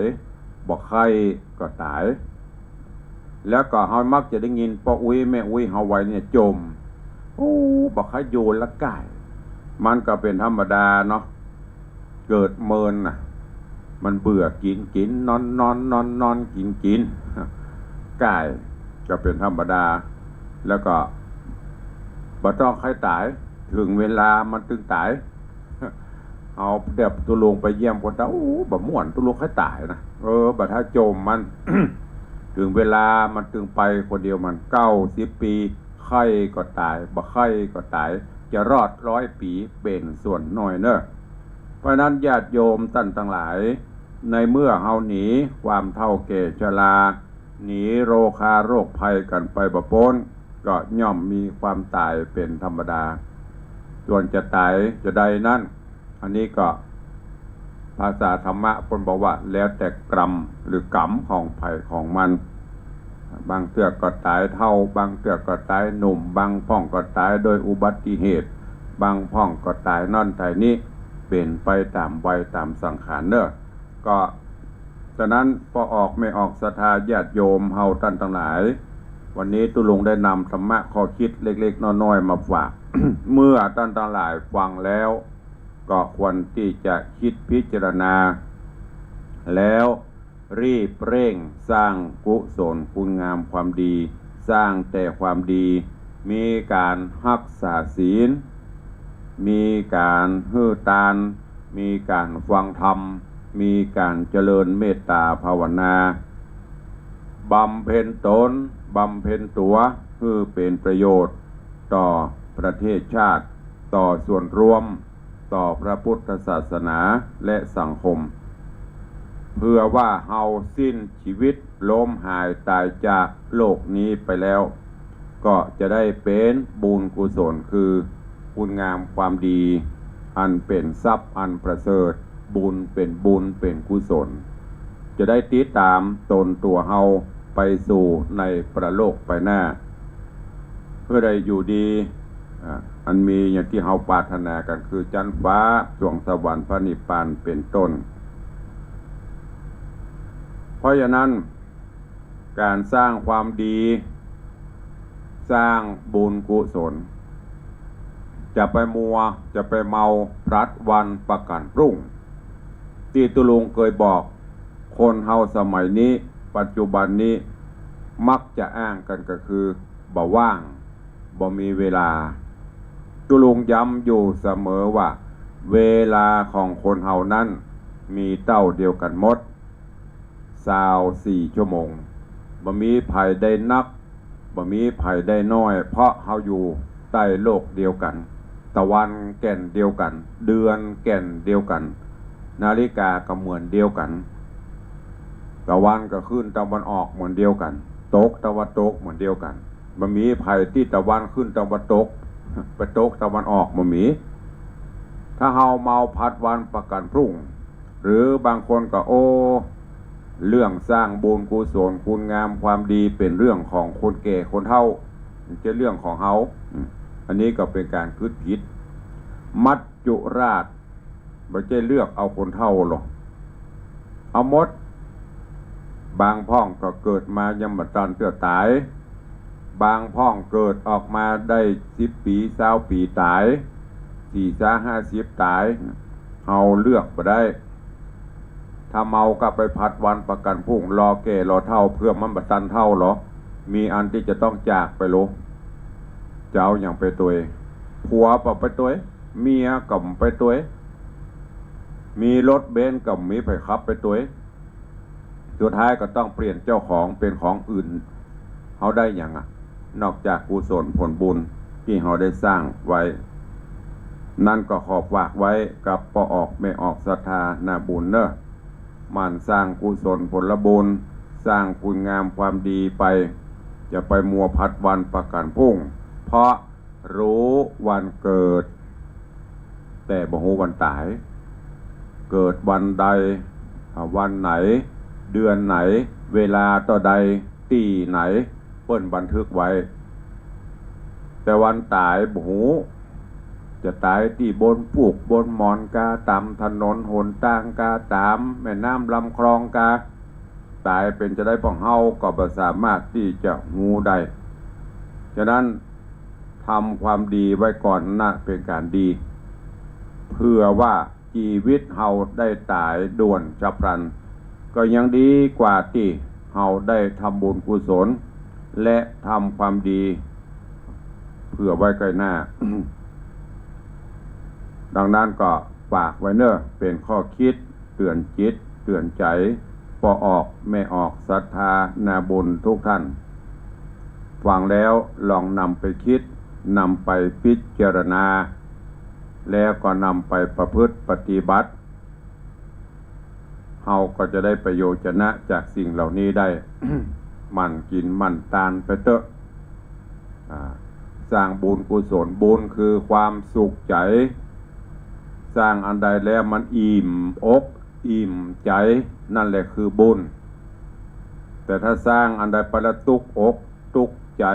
บ่ใค่ก็ต๋าย แล้วก็เฮามักจะได้ยินป้ออุ๊ยแม่อุ๊ยเฮาวัยเนี่ยจ่ม โอ้ บ่ใค่อยู่ละก๋าย มันก็เป๋นธรรมดาเนาะ เกิดเมินน่ะ มันเบื่อกิ๋นกิ๋น นอนนอน นอนนอน กิ๋นกิ๋น ก๋าย ก็เป๋นธรรมดา แล้วก็บ่ต้องใค่ต๋าย เถิงเวลามันตึงต๋าย เอาแบบตุ๊ลุงไปเยี่ยมคนเฒ่า โอ้ บ่ม่วน ตุ๊ลุงใค่ต๋ายนะ เออ บ่ถ้าจ่มมัน เถิงเวลามันตึงไปคนเดียวมัน เก้าสิบปี๋ ใค่ก็ต๋าย บ่ใค่ก็ต๋าย จะรอดร้อยปี๋ เป๋นส่วนน้อยเน่อ เพราะฉะนั้นญาติโยมต้านตังหลาย ในเมื่อเฮาหนีความเฒ่าแก่ชรา หนีโรคาโรคภัยกั๋นไปบ่ป๊น ก็ย่อมมีความต๋ายเป๋นธรรมดา ส่วนจะต๋ายจะใดนั้น อันนี้ก็ ภาษาธรรมะเปิ้นบอกว่าแล้วแต่กรรมหรือกรรมของใผของมัน บางเตื้อก็ต๋ายเฒ่า บางเตื้อก็ต๋ายหนุ่ม บางพ่องก็ต๋ายโดยอุบัติเหตุ บางพ่องก็ต๋ายนั่นต๋ายนี้ เป๋นไปต๋ามวัยต๋ามสังขารเนาะ ก็ ฉะนั้นป้อออกแม่ออกศรัทธาญาติโยมเฮาต้านตังหลาย วันนี้ตุ๊ลุงได้นำธรรมะข้อคิดเล็กๆ น้อยๆ มาฝาก เมื่อต้านตังหลายฟังแล้ว ก็ควรตี้จะกึ๊ดพิจารณา แล้วรีบเร่งสร้างกุศลคุณงามความดี สร้างแต่ความดี มีก๋านฮักษาศีล มีก๋านหื้อตาน มีก๋านฟังธรรม มีก๋านเจริญเมตตาภาวนา บำเพ็ญต๋น บำเพ็ญตั๋ว หื้อเป๋นประโยชน์ต่อประเทศชาติ ต่อส่วนรวม ต่อพระพุทธศาสนาและสังคม เผื่อว่าเฮาสิ้นชีวิต ล้มหายต๋ายจากโลกนี้ไปแล้ว ก็จะได้เป๋นบุญกุศล คือคุณงามความดี อันเป๋นทรัพย์อันประเสริฐ บุญเป๋นบุญเป๋นกุศล จะได้ติดต๋ามต๋นตั๋วเฮาไปสู่ในปรโลกไปหน้า เพื่อได้อยู่ดี อ่า อันมีอย่างตี้เฮาปรารถนากั๋นคือจั๊นฟ้า สวงสวรรค์พระนิพพานเป๋นต้น เพราะฉะนั้น ก๋านสร้างความดี สร้างบุญกุศล จะไปมัว จะไปเมาพลัดวันประกั๋นพรุ่ง ตี้ตุ๊ลุงเกยบอก คนเฮาสมัยนี้ ปัจจุบันนี้ มักจะอ้างกั๋นก็คือ บ่ว่าง บ่มีเวลา ตุ๊ลุงย้ำอยู่เสมอว่า เวลาของคนเฮานั้น มีเต้าเดียวกั๋นหมด ซาวสี่ชั่วโมง บ่มีใผได้นัก บ่มีใผได้น้อย เพราะเฮาอยู่ใต้โลกเดียวกั๋น ตะวันแก่นเดียวกั๋น เดือนแก่นเดียวกั๋น นาฬิกาก็เหมือนเดียวกั๋น ตะวันก็ขึ้นตะวันออกเหมือนเดียวกั๋น ตกตะวันตกเหมือนเดียวกั๋น บ่มีใผตี้ตะวันขึ้นตะวันตก ไปตกตะวันออก บ่มี ถ้าเฮาเมาพลัดวันประกั๋นพรุ่ง หรือบางคนก็ โอ้ เรื่องสร้างบุญกุศลคุณงามความดีเป๋นเรื่องของคนแก่คนเฒ่า บ่ใจ้เรื่องของเฮา อืม อันนี้ก็เป๋นก๋านกึ๊ดผิด มัจจุราช บ่ใจ้เลือกเอาคนเฒ่าหรอก เอาหมด บางพ่องก็เกิดมายังบ่ตันเตื้อต๋าย บางพ่องเกิดออกมาได้สิบปี๋ ซาวปี๋ต๋าย สี่ซาวห้าสิบต๋าย เฮาเลือกบ่ได้ ถ้าเมาก็ไปพลัดวันประกั๋นพรุ่ง รอแก่รอเฒ่า เพื่อมันบ่ตันเฒ่าหรอก มีอันตี้จะต้องจากไปโล จะเอาหยังไปตวย ผัวบ่ไปตวย เมียก็บ่ไปตวย มีรถเบนซ์ก็บ่มีใผขับไปตวย สุดท้ายก็ต้องเปลี่ยนเจ้าของเป๋นของอื่น เฮาได้หยังอะ นอกจากกุศลผลบุญตี้เฮาได้สร้างไว้ นั้นก็ขอฝากไว้กับป้อออกแม่ออกศรัทธานาบุญเนาะ หมั่นสร้างกุศลผลบุญ สร้างคุณงามความดีไป จะไปมัวพลัดวันประกั๋นพรุ่ง เพราะ ฮู้วันเกิด แต่บ่ฮู้วันต๋าย เกิดวันใด อ่า วันไหน เดือนไหน เวลาเต้าใด ตี้ไหน เปิ้นบันทึกไว้ แต่วันต๋ายบ่ฮู้ จะต๋ายตี้บนฟูกบนหมอนกา ต๋ามถนนหนตางกา ต๋ามแม่น้ำลำคลองกา ต๋ายเป๋นจาใด พวกเฮาก็บ่สามารถตี้จะฮู้ได้ ฉะนั้น ทำความดีไว้ก่อนนะ เป๋นก๋านดี เผื่อว่าจีวิตเฮาได้ต๋ายด่วนฉับพลัน ก็ยังดีกว่าตี้เฮาได้ทำบุญกุศล และทำความดี เผื่อไว้ก้อยหน้า ดังนั้นก็ฝากไว้เนาะ เป๋นข้อคิด เตื๋อนจิตเตื๋อนใจ๋ ป้อออกแม่ออกศรัทธานาบุญทุกท่าน ฟังแล้วลองนำไปคิด นำไปพิจารณา แล้วก็นำไปประพฤติปฏิบัติ เฮาก็จะได้ประโยชน์จะนะจากสิ่งเหล่านี้ได้ หมั่นกิ๋นหมั่นตานไปเต๊อะ อ่า สร้างบุญกุศล บุญคือความสุขใจ๋ สร้างอันใดแล้วมันอิ่มอก อิ่มใจ๋ นั่นแหละคือบุญ แต่ถ้าสร้างอันใดไปแล้วตุ๊กอกตุ๊กใจ๋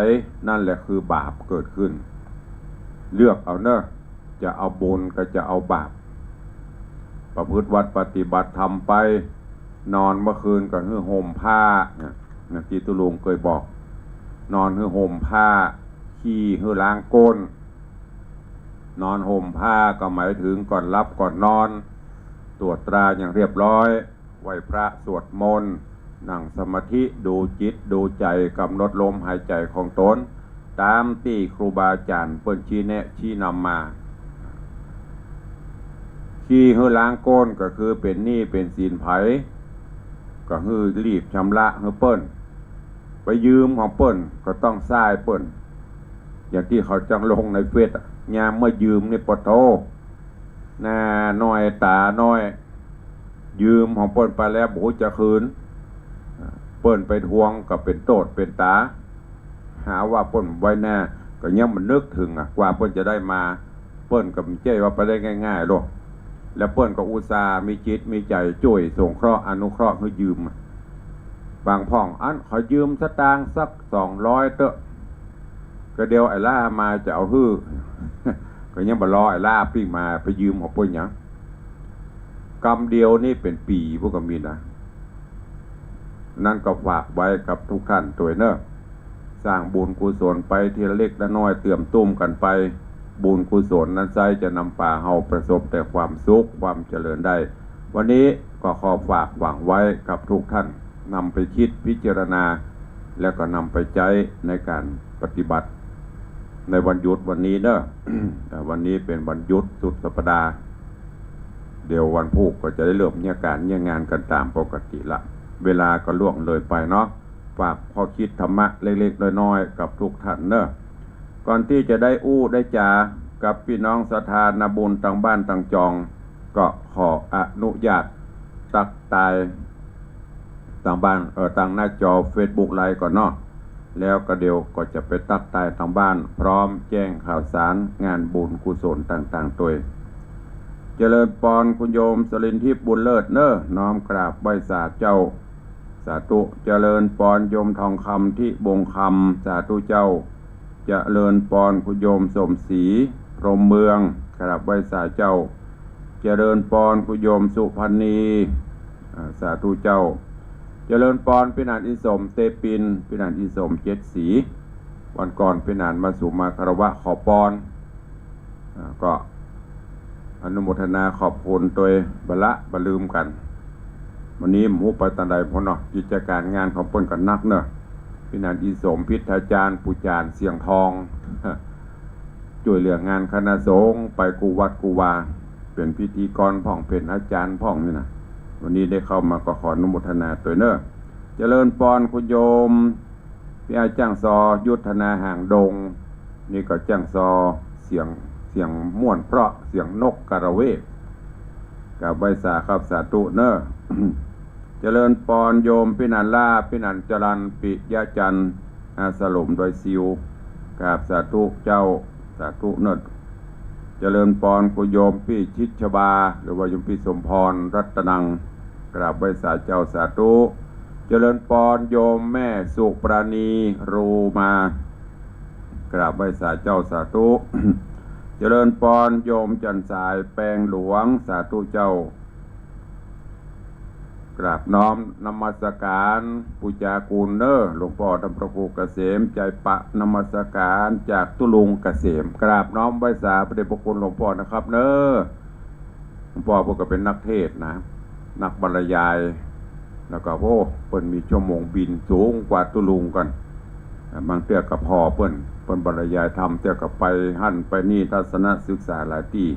นั่นแหละคือบาปเกิดขึ้น เลือกเอาเน่อ จะเอาบุญก็จะเอาบาป ประพฤติวัตรปฏิบัติธรรมไป นอนเมื่อคืนก็หื้อห่มผ้า เนี่ย อย่างตี้ตุ๊ลุงเกยบอก นอนหื้อห่มผ้า ขี้หื้อล้างก้น นอนห่มผ้าก็หมายถึงก่อนหลับก่อนนอน ตรวจตราอย่างเรียบร้อย ไหว้พระสวดมนต์ นั่งสมาธิ ดูจิตดูใจ๋ กำหนดลมหายใจ๋ของตน ต๋ามตี้ครูบาอาจ๋ารย์เปิ้นชี้แนะชี้นำมา ขี้หื้อล้างก้นก็คือเป๋นหนี้เป๋นสินใผ ก็หื้อรีบชำระหื้อเปิ้น ไปยืมของเปิ้นก็ต้องใซ้เปิ้น อย่างตี้เขาจังลงในเฟซอะ ยามเมื่อยืมนี่ปะโธ่ หน้าน้อยต๋าน้อย ยืมของเปิ้นไปแล้วบ่ฮู้จะคืน เปิ้นไปทวงก็เป๋นโต้ษเป๋นต๋า หาว่าเปิ้นไว้หน้า ก็ยังบ่นึกเถิงอะ กว่าเปิ้นจะได้มา เปิ้นก็บ่ใจ้ว่าไปได้ง่ายๆ หรอก แล้วเปิ้นก็อุตส่าห์มีจิตมีใจ๋จ้วยสงเคราะห์อนุเคราะห์หื้อยืมอะ บางพ่อง อันขอยืมสตางค์สักสองร้อยเต๊อะ ก็เดี๋ยวไอ้หล้ามาจะเอาหื้อ ก็ยังบ่รอไอ้หล้าปิ้งมา ไปยืมของเปิ้นหยัง กำเดียวนี่เป๋นปี๋พุ้นก็มีนะ นั้นก็ฝากไว้กับทุกท่านตวยเน่อ สร้างบุญกุศลไปทีละเล็กละน้อย เตื่อมตุ้มกั๋นไป บุญกุศลนั้นไซร้จะนำปาเฮาประสบแต่ความสุขความเจริญได้ วันนี้ก็ขอฝากหวังไว้กับทุกท่าน นำไปคิดพิจารณา และก็นำไปใจ๊ในก๋านปฏิบัติ ในวันหยุดวันนี้เน่อ วันนี้เป๋นวันหยุดสุดสัปดาห์ เดี๋ยววันพูกก็จะได้เริ่มเยียะก๋านเยียะงานกั๋นต๋ามปกติละ เวลาก็ล่วงเลยไปเนาะ ฝากข้อคิดธรรมะเล็กๆ น้อยๆ กับทุกท่านเน่อ ก่อนตี้จะได้อู้ได้จ๋ากับปี้น้องศรัทธานาบุญตางบ้านตางจอง ก็ขออนุญาตตั๊กตายตางบ้าน เอ่อ ตางหน้าจอเฟซบุ๊กไลฟ์ก่อนเนาะ แล้วก็เดี๋ยวก็จะไปตั๊กตายตางบ้าน พร้อมแจ้งข่าวสารงานบุญกุศลต่างๆ ตวย เจริญปอนคุณโยมสรินทิพย์บุญเลิศเน่อ น้อมกราบไหว้สาเจ้า สาธุ เจริญปอนโยมทองคำทิบงคำ สาธุเจ้า เจริญปอนคุณโยมสมศรีพรหมเมือง กราบไหว้สาเจ้า เจริญปอนคุณโยมสุพรรณี อ่า สาธุเจ้า เจริญปอนปี้หนานอินสมเตปิน ปี้หนานอินสมเจ็ดสี วันก่อนปี้หนานมาสู่มาคารวะขอปอน อ่า ก็อนุโมทนาขอบคุณตวย บ่ละบ่ลืมกั๋น วันนี้บ่ฮู้ไปตางใดพ่องเนาะ กิจก๋านงานของเปิ้นก็หนักเน่อ ปี้หนานอินสม พิทยาจารย์ ปู่จารย์เสียงทอง จ้วยเหลืองานคณะสงฆ์ไปกู้วัดกู้วา เป๋นพิธีกรพ่อง เป๋นอาจ๋ารย์พ่องนี่นะ วันนี้ได้เข้ามาก็ขออนุโมทนาตวยเน่อ เจริญปอนคุณโยม ปี้อ้ายจ้างซอ ยุทธนาหางดง นี่ก็จ้างซอ เสียง เสียงม่วนเพราะ เสียงนกกระเวก กราบไหว้สาครับ สาธุเน่อ เจริญปอนโยมปี้หนานล่า ปี้หนานจรัญ ปิยะจันทร์ อาสลมดอยซิว กราบสาธุเจ้า สาธุเน่อ เจริญปอนคุณโยมปี้ชิดชบา หรือว่าโยมปี้สมพร รัตนัง กราบไหว้สาเจ้า สาธุ เจริญปอนโยมแม่สุปราณี รูมา กราบไหว้สาเจ้า สาธุ เจริญปอนโยมจันทร์สาย แปงหลวง สาธุเจ้า กราบน้อมนมัสก๋าน ปู๋จากูลเน่อ หลวงป้อท่านพระครูเกษม ใจ๋ปะนมัสก๋านจากตุ๊ลุงเกษม กราบน้อมไหว้สาพระเดชพระคุณหลวงป้อนะครับเน่อ หลวงป้อเปิ้นก็เป๋นนักเทศน์นะ นักบรรยาย แล้วก็ โอ้ เปิ้นมีชั่วโมงบินสูงกว่าตุ๊ลุงก่อน อ่า บางเตื้อก็ผ่อเปิ้น เปิ้นบรรยายธรรม เตื้อก็ไปหั้นไปนี่ ทัศนศึกษาหลายตี้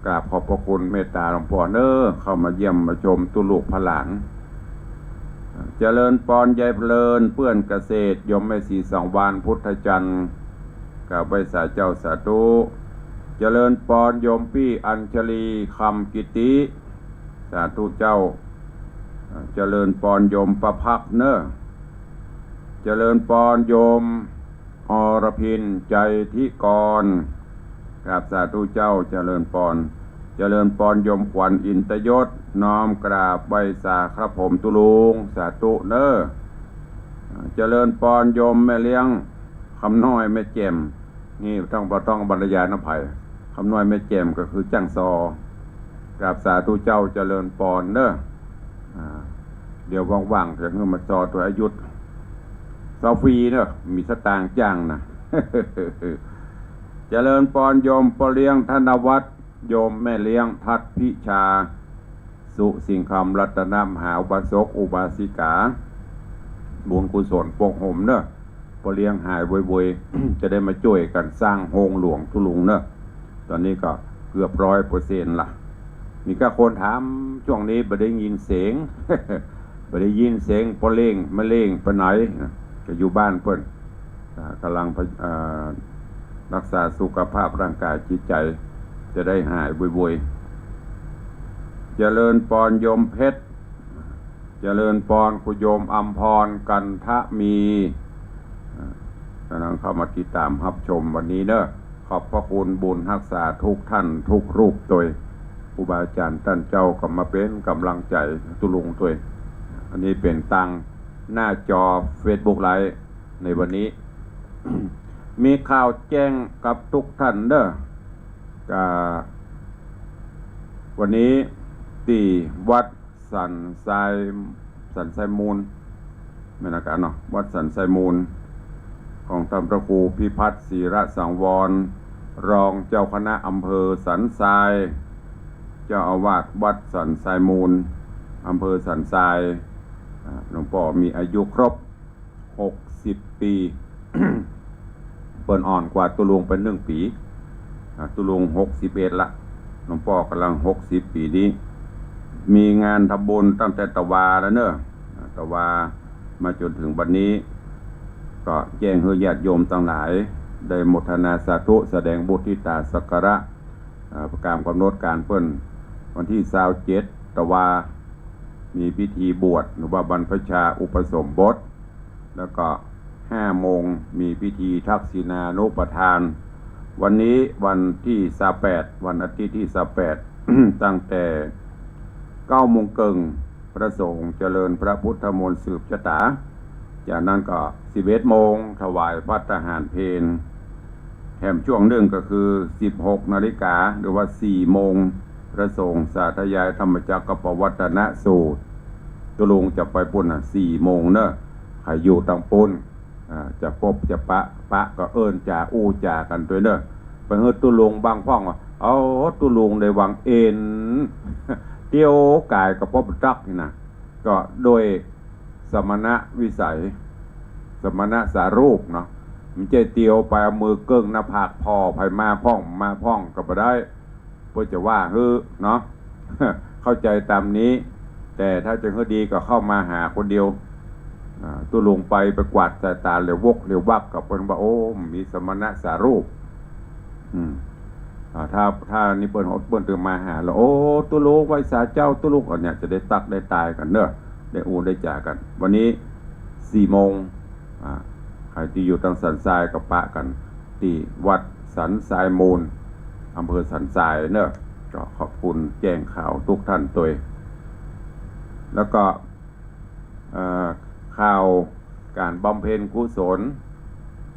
กราบขอบพระคุณเมตตาหลวงป้อเน่อ เข้ามาเยี่ยมมาชมตุ๊ลุพระหลาน เจริญปอนยายเพลิน เปื้อนเกษตร โยมแม่ศรีสังวาล พุทธจันทร์ กราบไหว้สาเจ้า สาธุ เจริญปอนโยมปี้อัญชลี คำกิติ สาธุเจ้า เจริญปอนโยมประภักเน่อ เจริญปอนโยมอรพิน ใจทิกร กราบสาธุเจ้า เจริญปอน เจริญปอนโยมขวัญอินตยศ น้อมกราบไหว้สาครับผมตุ๊ลุง สาธุเน้อ เจริญปอนโยมแม่เลี้ยงคำน้อยแม่แจ่ม นี่ต้อง บ่ต้องบรรยายนำไผ คำน้อยแม่แจ่มก็คือจ้างซอ กราบสาธุเจ้า เจริญปอนเน้อ อ่า เดี๋ยวว่างๆ เดี๋ยวหื้อมาซอตวย อายุ ซอฟรีเน้อ มีสตางค์จ้างนะ เจริญปอนโยมป้อเลี้ยงธนวัฒน์ โยมแม่เลี้ยงทัศน์พิชา สุสิงคำรัตนมหาอุบาสกอุบาสิกา บุญกุศลปกหมเน้อ ป้อเลี้ยงหายโวยๆ จะได้มาจ้วยกั๋นสร้างโฮงหลวงตุ๊ลุงเน้อ ต๋อนนี้ก็เกือบร้อยเปอร์เซ็นต์ละ มีก้าคนถาม ช่วงนี้บ่ได้ยินเสียง บ่ได้ยินเสียงป้อเลี้ยง แม่เลี้ยงไปไหนนะ ก็อยู่บ้านเปิ้น อ่า ก๋ำลังพะ- อ่า รักษาสุขภาพร่างกายจิตใจ๋ จะได้หายโวยๆ เจริญปอนโยมเพชร เจริญปอนคุณโยมอำพร กันทะมี อ่า ก๋ำลังเข้ามาติดต๋ามฮับชมวันนี้เน้อ ขอบพระคุณบุญฮักษาทุกท่านทุกรูปตวย ครูบาอาจ๋ารย์ต้านเจ้าก็มาเป๋นก๋ำลังใจ๋ตุ๊ลุงตวย อันนี้เป๋นตางหน้าจอเฟซบุ๊กไลฟ์ ในวันนี้ มีข่าวแจ้งกับทุกท่านเน้อ ก็วันนี้ตี้วัดสันทราย สันทรายมูล แม่นกะเนาะ วัดสันทรายมูล ของต้านพระครูพิพัฒน์ ศิระสังวร รองเจ้าคณะอำเภอสันทราย เจ้าอาวาสวัดสันทรายมูล อำเภอสันทราย อ่า หลวงป้อมีอายุครบ หกสิบปี๋ เปิ้นอ่อนกว่าตุ๊ลุงไปนึ่งปี๋ อ่า ตุ๊ลุงหกสิบเอ็ดละ หลวงป้อก๋ำลังหกสิบปี๋นี้ มีงานทำบุญตั้งแต่ตะวาแล้วเน้อ อ่า ตะวามาจ๋นเถิงบัดนี้ ก็แจ้งหื้อญาติโยมตังหลาย ได้โมทนาสาธุ แสดงมุทิตาสักการะ อ่า ต๋ามก๋ำหนดก๋านเปิ้น วันตี้ซาวเจ็ดตะวา มีพิธีบวชหรือบรรพชาอุปสมบท แล้วก็ห้าโมงมีพิธีทักษิณานุปทาน วันนี้วันตี้ซาวแปด วันอาทิตย์ตี้ซาวแปด ตั้งแต่เก้าโมงเกิ่ง พระสงฆ์เจริญพระพุทธมนต์สืบชะตา จากนั้นก็สิบเอ็ดโมงถวายภัตตาหารเพล แถมช่วงนึ่งก็คือสิบหกนาฬิกา หรือว่าสี่โมง พระสงฆ์สาธยายธรรมจักรกัปปวัตตนสูตร ตุ๊ลุงจะไปปุ้นน่ะ สี่โมงเน้อ ใผอยู่ตางปุ้น อ่า จะปบจะปะ ปะก็เอิ้นจ๋าอู้จ๋ากั๋นตวยเน้อ ไปหื้อตุ๊ลุงบางพ่องว่า เอาตุ๊ลุงได้วางเอน เตียวก๋ายก็ปบตักนี่นะ ก็โดยสมณวิสัย สมณสารูปเนาะ บ่ใจ้เตียวไปเอามือเกิ่งหน้าผากผ่อ ใผมาพ่อง มาพ่องก็บ่ได้ เปิ้นจะว่าหื้อเนาะ เข้าใจ๋ต๋ามนี้ แต่ถ้าจะหื้อดีก็เข้ามาหาคนเดียว อ่า ตุ๊ลุงไป ไปกวาดสายต๋าเหลียววกเหลียววับก็เปิ้นว่า โอ้ มีสมณสารูป อืม อ่า ถ้า ถ้านี่เปิ้น เปิ้นตึงมาหาแล้ว โอ้ ตุ๊ลุงไหว้สาเจ้า ตุ๊ลุง อันเนี้ยจะได้ตักได้ตายกั๋นเน้อ ได้อู้ได้จ๋ากั๋น วันนี้สี่โมง อ่า ใผตี้อยู่ตางสันทรายก็ปะกั๋นตี้วัดสันทรายมูล อำเภอสันทรายเน้อ ก็ขอบคุณแจ้งข่าวทุกท่านตวย แล้วก็ เอ่อ ข่าวก๋านบำเพ็ญกุศล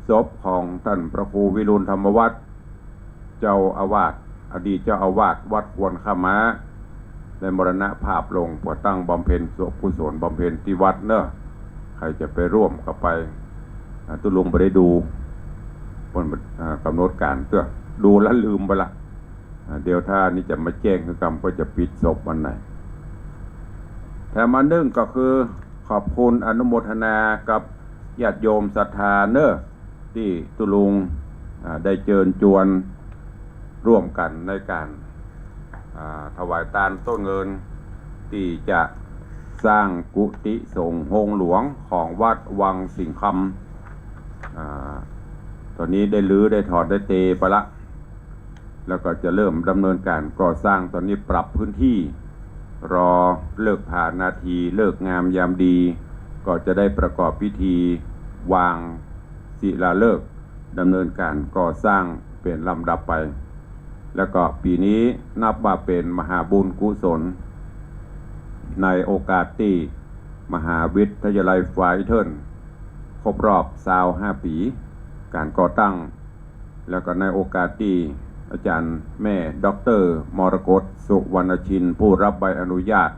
ศพของต้านพระครูวิรุฬธรรมวัฒน์ เจ้าอาวาส อดีตเจ้าอาวาสวัดควรข้าม้า ได้มรณภาพลง ก็ตั้งบำเพ็ญกุศลบำเพ็ญตี้วัดเน้อ ใผจะไปร่วมก็ไป อ่า ตุ๊ลุงบ่ได้ดู เปิ้น อ่า ก๋ำหนดก๋านเตื้อ ดูแล้วลืมไปละ อ่า เดี๋ยวถ้านี่จะมาแจ้งหื้อกำว่าจะปิดศพวันไหน แถมอันนึ่งก็คือขอบคุณอนุโมทนากับญาติโยมศรัทธาเน้อ ตี้ตุ๊ลุง อ่า ได้เจิญจวนร่วมกั๋นในก๋าน อ่า ถวายตานต้นเงิน ตี้จะสร้างกุฏิสงฆ์โฮงหลวงของวัดวังสิงห์คำ อ่า ต๋อนนี้ได้รื้อได้ถอนได้เตไปละ แล้วก็จะเริ่มดำเนินก๋านก่อสร้าง ต๋อนนี้ปรับพื้นตี้ รอฤกษ์ผานาที ฤกษ์งามยามดี ก็จะได้ประกอบพิธีวางศิลาฤกษ์ ดำเนินก๋านก่อสร้างเป๋นลำดับไป แล้วก็ปี๋นี้นับว่าเป๋นมหาบุญกุศล ในโอกาสตี้มหาวิทยาลัยฝายเทิ่นครบรอบซาวห้าปี๋ก๋านก่อตั้ง แล้วก็ในโอกาสตี้อาจ๋ารย์แม่ด็อกเตอร์มรกต สุวรรณชิน ผู้รับใบอนุญาต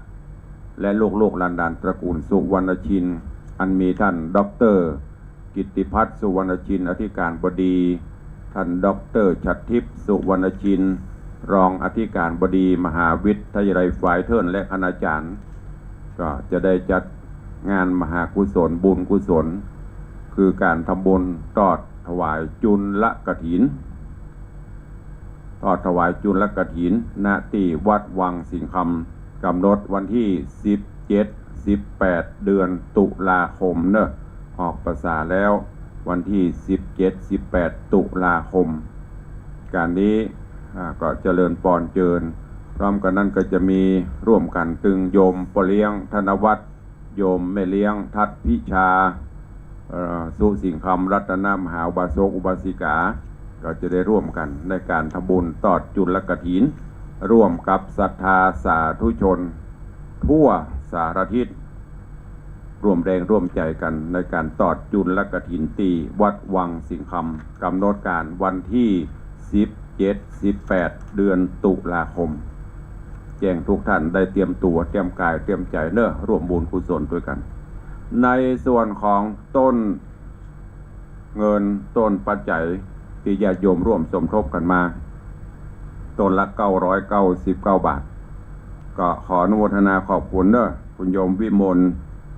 และลูกๆหลานๆตระกูลสุวรรณชิน อันมีท่านด็อกเตอร์กิตติพัฒน์ สุวรรณชิน อธิการบดี ท่านด็อกเตอร์ฉัตรทิพย์ สุวรรณชิน รองอธิการบดีมหาวิทยาลัยฝายเทิ่น และคณาจ๋ารย์ ก็จะได้จัดงานมหากุศล บุญกุศล คือก๋านทำบุญตอดถวายจุลกฐิน ตอดถวายจุลกฐิน ณ ตี้วัดวังสิงห์คำ ก๋ำหนดวันตี้สิบเจ็ด สิบแปด เดือนตุลาคมเนาะ ออกพรรษาแล้ว วันตี้สิบเจ็ด สิบแปด ตุลาคม ก๋านนี้ อ่า ก็เจริญปอนเจิญ พร้อมกั๋นนั้นก็จะมีร่วมกั๋นตึงโยมป้อเลี้ยงธนวัฒน์ โยมแม่เลี้ยงทัศน์พิชา เอ่อ สุสิงห์คำ รัตนมหาอุบาสกอุบาสิกา ก็จะได้ร่วมกั๋นในก๋านทำบุญตอดจุลกฐิน ร่วมกับศรัทธาสาธุชนทั่วสารทิศ ร่วมแรงร่วมใจ๋กั๋นในก๋านตอดจุลกฐินตี้วัดวังสิงห์คำ ก๋ำหนดก๋านวันตี้สิบเจ็ด สิบแปด เดือนตุลาคม แจ้งทุกท่านได้เตรียมตั๋ว เตรียมก๋าย เตรียมใจ๋เนาะ ร่วมบุญกุศลตวยกั๋น ในส่วนของต้นเงิน ต้นปัจจัยตี้ญาติโยมร่วมสมทบกั๋นมา ต้นละเก้าร้อยเก้าสิบเก้าบาท ก็ขออนุโมทนาขอบคุณเนาะ คุณโยมวิมล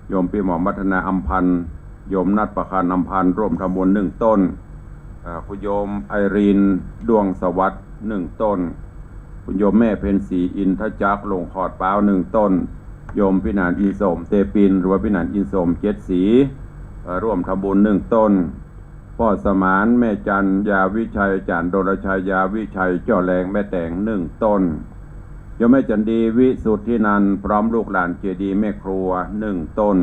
โยมปี้หมอมวัฒนาอำพันธ์ โยมนัทประคันอำพันธ์ ร่วมทำบุญหนึ่งต้น อ่า คุณโยมไอรีน ดวงสวัสดิ์ หนึ่งต้น คุณโยมแม่เพ็ญศรี อินทจักร ลงขอดป๊าว หนึ่งต้น โยมพิหารอินโสม เตปิน หรือว่าพิหารอินโสม เจ็ดสี เอ่อ ร่วมทำบุญหนึ่งต้น ป้อสมาน แม่จัน ยาวิชัย อาจ๋ารย์ดลชัย ยาวิชัย จ้อแรง แม่แต๋ง หนึ่งต้น โยมแม่จันดี วิสุทธินันท์ พร้อมลูกหลานเจดีย์แม่ครัว หนึ่งต้น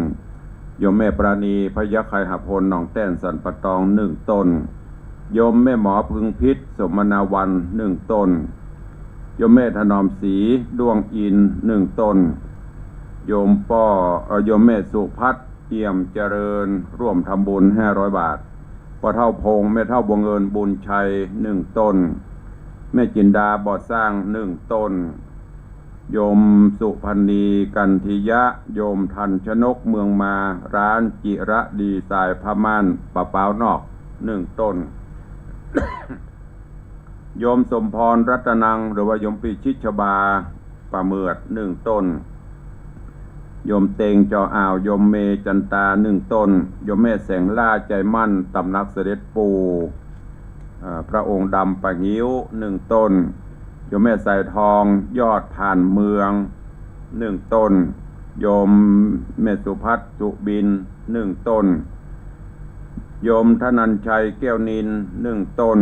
โยมแม่ปราณี พยัคฆไคหพล หนองแต้น สันป่าตอง หนึ่งต้น โยมแม่หมอพึงพิษ สมนาวัน หนึ่งต้น โยมแม่ถนอมศรี ด้วงอินทร์ หนึ่งต้น โยมป้อ เอ่อ โยมแม่สุพัฒน์ เอี่ยมเจริญ ร่วมทำบุญ ห้าร้อยบาท ป้อเฒ่าพงษ์ แม่เฒ่าบัวเงิน บุญชัย หนึ่งต้น แม่จินดา บ่อสร้าง หนึ่งต้น โยมสุพรรณี กันทิยะ โยมทันชนก เมืองมา ร้านจิระดีไซน์ผ้าม่าน ป่าป๊าวนอก หนึ่งต้น โยมสมพร รัตนัง หรือว่าโยมปี้ชิดชบา ป่าเหมือด หนึ่งต้น โยมเต็ง จออ่าว โยมเมย์ จันตา หนึ่งต้น โยมแม่แสงล่า ใจมั่น ตำหนักเสด็จปู่ เอ่อ พระองค์ดำ ป่างิ้ว หนึ่งต้น โยมแม่สายทอง ยอดผ่านเมือง หนึ่งต้น โยมแม่สุพัฒน์ สุบิน หนึ่งต้น โยมธนัญชัย แก้วนิน หนึ่งต้น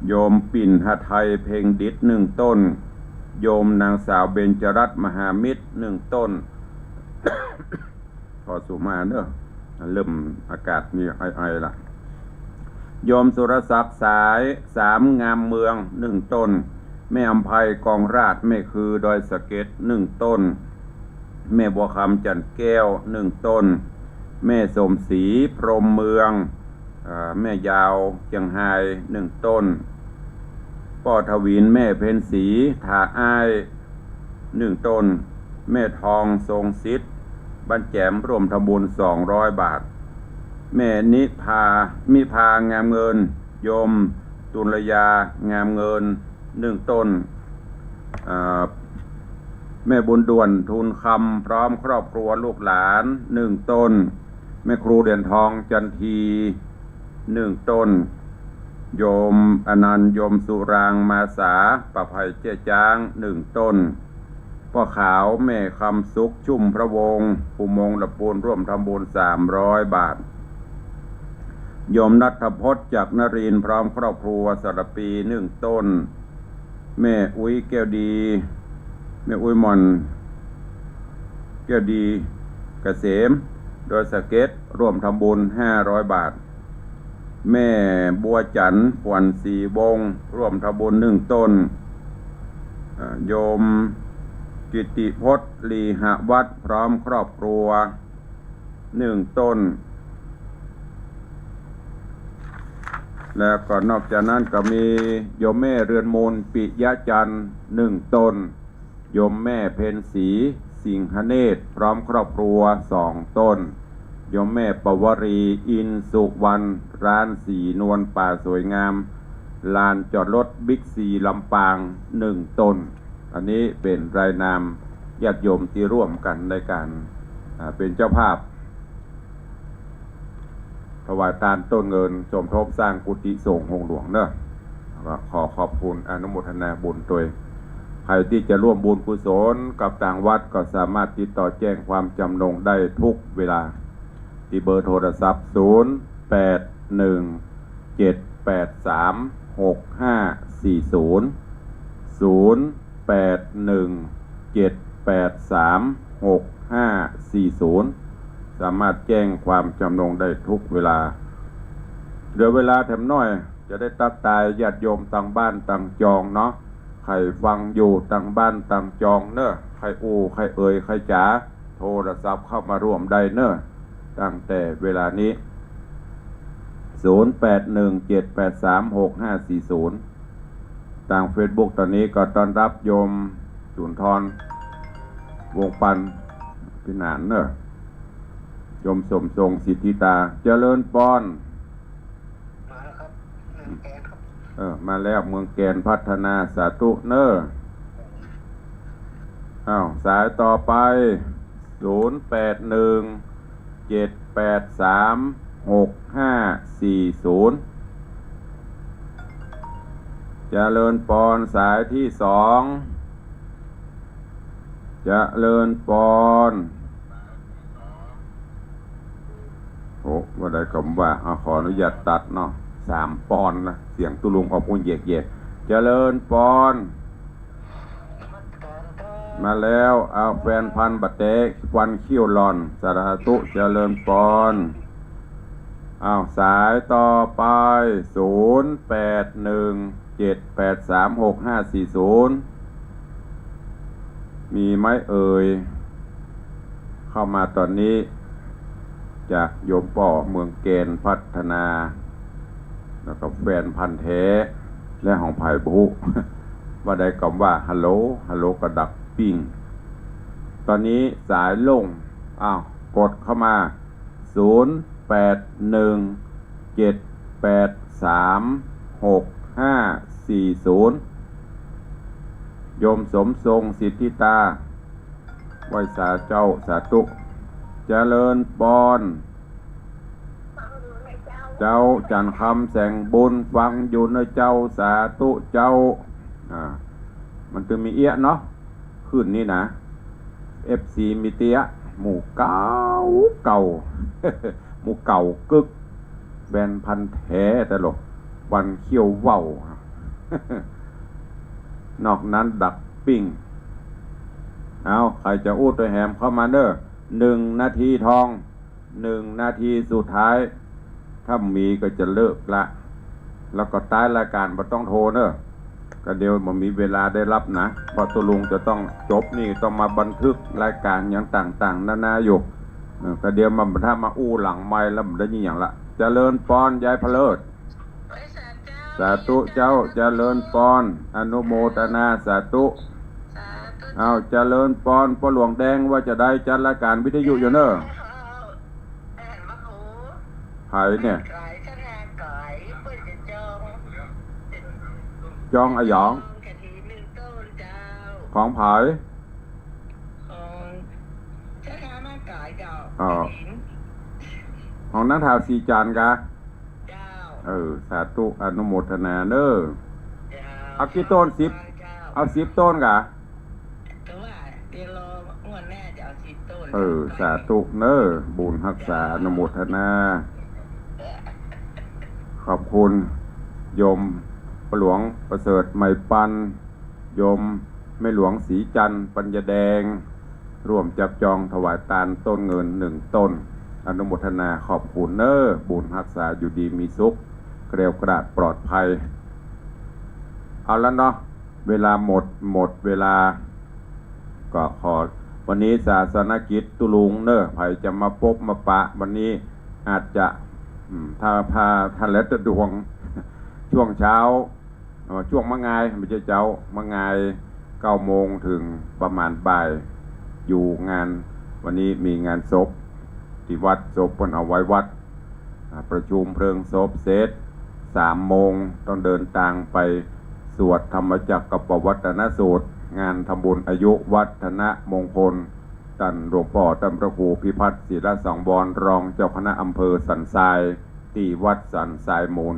โยมปิ่นหทัย เพ็งดิษ หนึ่งต้น โยมนางสาวเบญจรัตน์ มหามิตร หนึ่งต้น ขอสุมาเนาะ เริ่มอากาศมีไอๆ ละ โยมสุรศักดิ์ สายสาม งามเมือง หนึ่งต้น แม่อำไพ กองราช แม่คือ ดอยสะเก็ด หนึ่งต้น แม่บัวคำ จันทร์แก้ว หนึ่งต้น แม่สมศรี พรหมเมือง เอ่อ แม่ยาว เจียงฮาย หนึ่งต้น ป้อทวิน แม่เพ็ญศรี ถาอ้าย หนึ่งต้น แม่ทอง ทรงสิทธิ์ บ้านแจ๋ม ร่วมทำบุญ สองร้อยบาท แม่นิพา มิพา งามเงิน โยมตุลยา งามเงิน หนึ่งต้น เอ่อ แม่บุญด่วน ทูลคำ พร้อมครอบครัวลูกหลาน หนึ่งต้น แม่ครูเหรียญทอง จันที หนึ่งต้น โยมอนันต์ โยมสุรางค์ มาสา ป่าไผ่ เจ๊จ๊าง หนึ่งต้น ป้อขาว แม่คำสุข ชุ่มพระวงศ์ อุโมงค์ละปูน ร่วมทำบุญ สามร้อยบาท โยมณัฐพจน์ จักรนรินทร์ พร้อมครอบครัว สารภี หนึ่งต้น แม่อุ๊ย แก้วดี แม่อุ๊ยหม่อน แก้วดี เกษม ดอยสะเก็ด ร่วมทำบุญ ห้าร้อยบาท แม่บัวจันทร์ ขวัญศรีวงศ์ ร่วมทำบุญหนึ่งต้น อ่า โยมกิติพจน์ ลีหวัฒน์ พร้อมครอบครัว หนึ่งต้น แล้วก็นอกจากนั้นก็มีโยมแม่เรือนมูล ปิยะจันทร์ หนึ่งต้น โยมแม่เพ็ญศรี สิงหเนตร พร้อมครอบครัว สองต้น โยมแม่ปวรี อินสุวรรณ ร้านสีนวลป่าสวยงาม ลานจอดรถบิ๊กซีลำปาง หนึ่งต้น อันนี้เป๋นรายนามญาติโยมตี้ร่วมกั๋นในก๋าน อ่า เป๋นเจ้าภาพ ถวายตานต้นเงิน สมทบสร้างกุฏิสงฆ์โฮงหลวงเนาะ ก็ขอขอบคุณอนุโมทนาบุญตวย ใผตี้จะร่วมบุญกุศลกับตางวัดก็สามารถติดต่อแจ้งความจำนงได้ทุกเวลา ตี้เบอร์โทรศัพท์ ศูนย์ แปด หนึ่ง เจ็ด แปด สาม หก ห้า สี่ ศูนย์ ศูนย์ แปด หนึ่ง เจ็ด แปด สาม หก ห้า สี่ ศูนย์ สามารถแจ้งความจำนงได้ทุกเวลา เหลือเวลาแถมหน้อย จะได้ตั๊กตายญาติโยมตางบ้านตางจองเนาะ ใผฟังอยู่ตางบ้านตางจองเนาะ ใผอู้ ใผเอ่ย ใผจ๋า โทรศัพท์เข้ามาร่วมได้เนาะ ตั้งแต่เวลานี้ ศูนย์ แปด หนึ่ง เจ็ด แปด สาม หก ห้า สี่ ศูนย์ ตางเฟซบุ๊กต๋อนนี้ก็ต้อนฮับโยมสุนทร วงศ์ปัน พี่หนานเนาะ โยมสมทรง สิทธิตา เจริญปอน มาแล้วครับ เมืองแกนครับ เออ มาแล้ว เมืองแกนพัฒนา สาธุเนาะ อ้าว สายต่อไป ศูนย์ แปด หนึ่ง เจ็ด แปด สาม หก ห้า สี่ ศูนย์ เจริญปอน สายตี้สอง เจริญปอน โอ้ ว่าได้กำว่า เอา ขออนุญาตตัดเนาะ สามปอนนะ เสียงตุ๊ลุงออกอู้แยกๆ เจริญปอน มาแล้ว เอา แฟนพันธุ์บ่าแต๊ ควันเขี้ยวหล่อน สาธุ เจริญปอน เอา สายต่อไป ศูนย์ แปด หนึ่ง เจ็ด แปด สาม หก ห้า สี่ ศูนย์ มีไหมเอ่ย เข้ามาต๋อนนี้ จากโยมป้อเมืองแกนพัฒนา แล้วก็แฟนพันธุ์แท้ และของใผบ่ฮู้ ว่าได้กำว่า ฮัลโหล ฮัลโหล กระดักปิ้ง ต๋อนนี้สายโล่ง อ้าว กดเข้ามา ศูนย์ แปด หนึ่ง เจ็ด แปด สาม หก ห้า สี่ ศูนย์ โยมสมทรง สิทธิตา ไหว้สาเจ้า สาธุ เจริญปอน เจ้า จันทร์คำแสงบุญ ฟังอยู่เนาะเจ้า สาธุเจ้า อ่า มันจะมีเอี้ยะเนาะ คลื่นนี้นะ เอฟซี มีเตี้ย หมู่เก่าเก่า หมู่เก่ากึ๊ก แฟนพันธุ์แท้ตลก ควันเขี้ยวว่าว นอกนั้นดักปิ้ง เอา ใผจะอู้ตวยแหมเข้ามาเนาะ หนึ่งนาทีทอง หนึ่งนาทีสุดท้าย ถ้ามีก็จะเลิกละ แล้วก็ต๊ายรายก๋านบ่ต้องโทรเนาะ ก็เดี๋ยวบ่มีเวลาได้ฮับนะ เพราะตุ๊ลุงจะต้องจบนี่ ต้องมาบันทึกรายก๋านอย่างต่างๆ นานาอยู่ เออ ก็เดี๋ยวมา ถ้ามาอู้หลังไมค์แล้วบ่ได้ยินหยังละ เจริญปอน ยายพะเลิศ สาธุเจ้า เจริญปอน อนุโมทนา สาธุ เอา เจริญปอน ป้อหลวงแดง ว่าจะได้จัดรายก๋านวิทยุอยู่เนาะ ไผเนี่ย จองอะหยัง ของไผ ของ อ๋อ ของนางท้าวศรีจันทร์กะ เออ สาธุ อนุโมทนาเนาะ เอากี่ต้น สิบ เอาสิบต้นกะ เออ สาธุเนาะ บุญฮักษา อนุโมทนา ขอบคุณ โยมป้อหลวงประเสริฐ ไหมปัน โยมแม่หลวงศรีจันทร์ ปัญญาแดง ร่วมจับจองถวายตานต้นเงินหนึ่งต้น อนุโมทนาขอบคุณเนาะ บุญฮักษา อยู่ดีมีสุข แคล้วคลาดปลอดภัย เอาละเนาะ เวลาหมด หมดเวลา ก็ขอ วันนี้ศาสนกิจตุ๊ลุงเน่อ ใผจะมาปบมาปะ วันนี้อาจจะ อืม ถ้า ถ้า ถ้าแล้วแต่ดวง ช่วงเช้า เอ่อ ช่วงมะงาย ไม่ใช่เจ๊า มะงาย เก้าโมง เถิงประมาณบ่าย อยู่งาน วันนี้มีงานศพ ตี้วัด ศพเปิ้นเอาไว้วัด อ่า ประชุมเพลิงศพเสร็จ สามโมง ต้องเดินตางไปสวดธรรมจักรกัปปวัตนสูตร งานทำบุญอายุวัฒนมงคล ต้านหลวงป้อ ต้านพระครูพิพัฒน์ ศิลสังวร รองเจ้าคณะอำเภอสันทราย ตี้วัดสันทรายมูล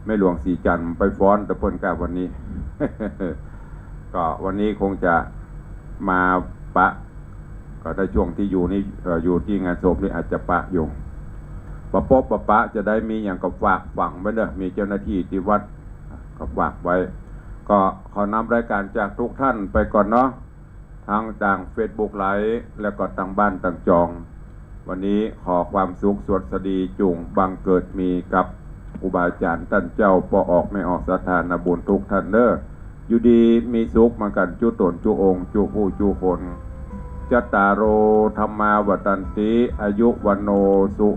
แม่หลวงศรีจันทร์ไปฟ้อนตะเปิ้นก้าวันนี้ ก็วันนี้คงจะมาปะ ก็ได้ช่วงตี้อยู่นี่ เอ่อ อยู่ตี้งานศพนี่อาจจะปะอยู่ ปะปบปะปะ จะได้มีหยังก็ฝากฝังไว้เน่อ มีเจ้าหน้าตี้ตี้วัดก็ฝากไว้ ก็ขอนำรายการจากทุกท่านไปก่อนเนาะ ทั้งตางเฟซบุ๊กไลฟ์ และก็ตางบ้านตางจอง วันนี้ขอความสุขสวัสดีจุ่งบังเกิดมีกับครูบาอาจ๋ารย์ต้านเจ้า ป้อออกแม่ออก ศรัทธานาบุญทุกท่านเน่อ อยู่ดีมีสุขมากั๋นจุ๊ต๋นจุ๊องค์จุ๊ผู้จุ๊คน จัตตาโร ธัมมา วัฑฒันติ อายุ วัณโณ สุ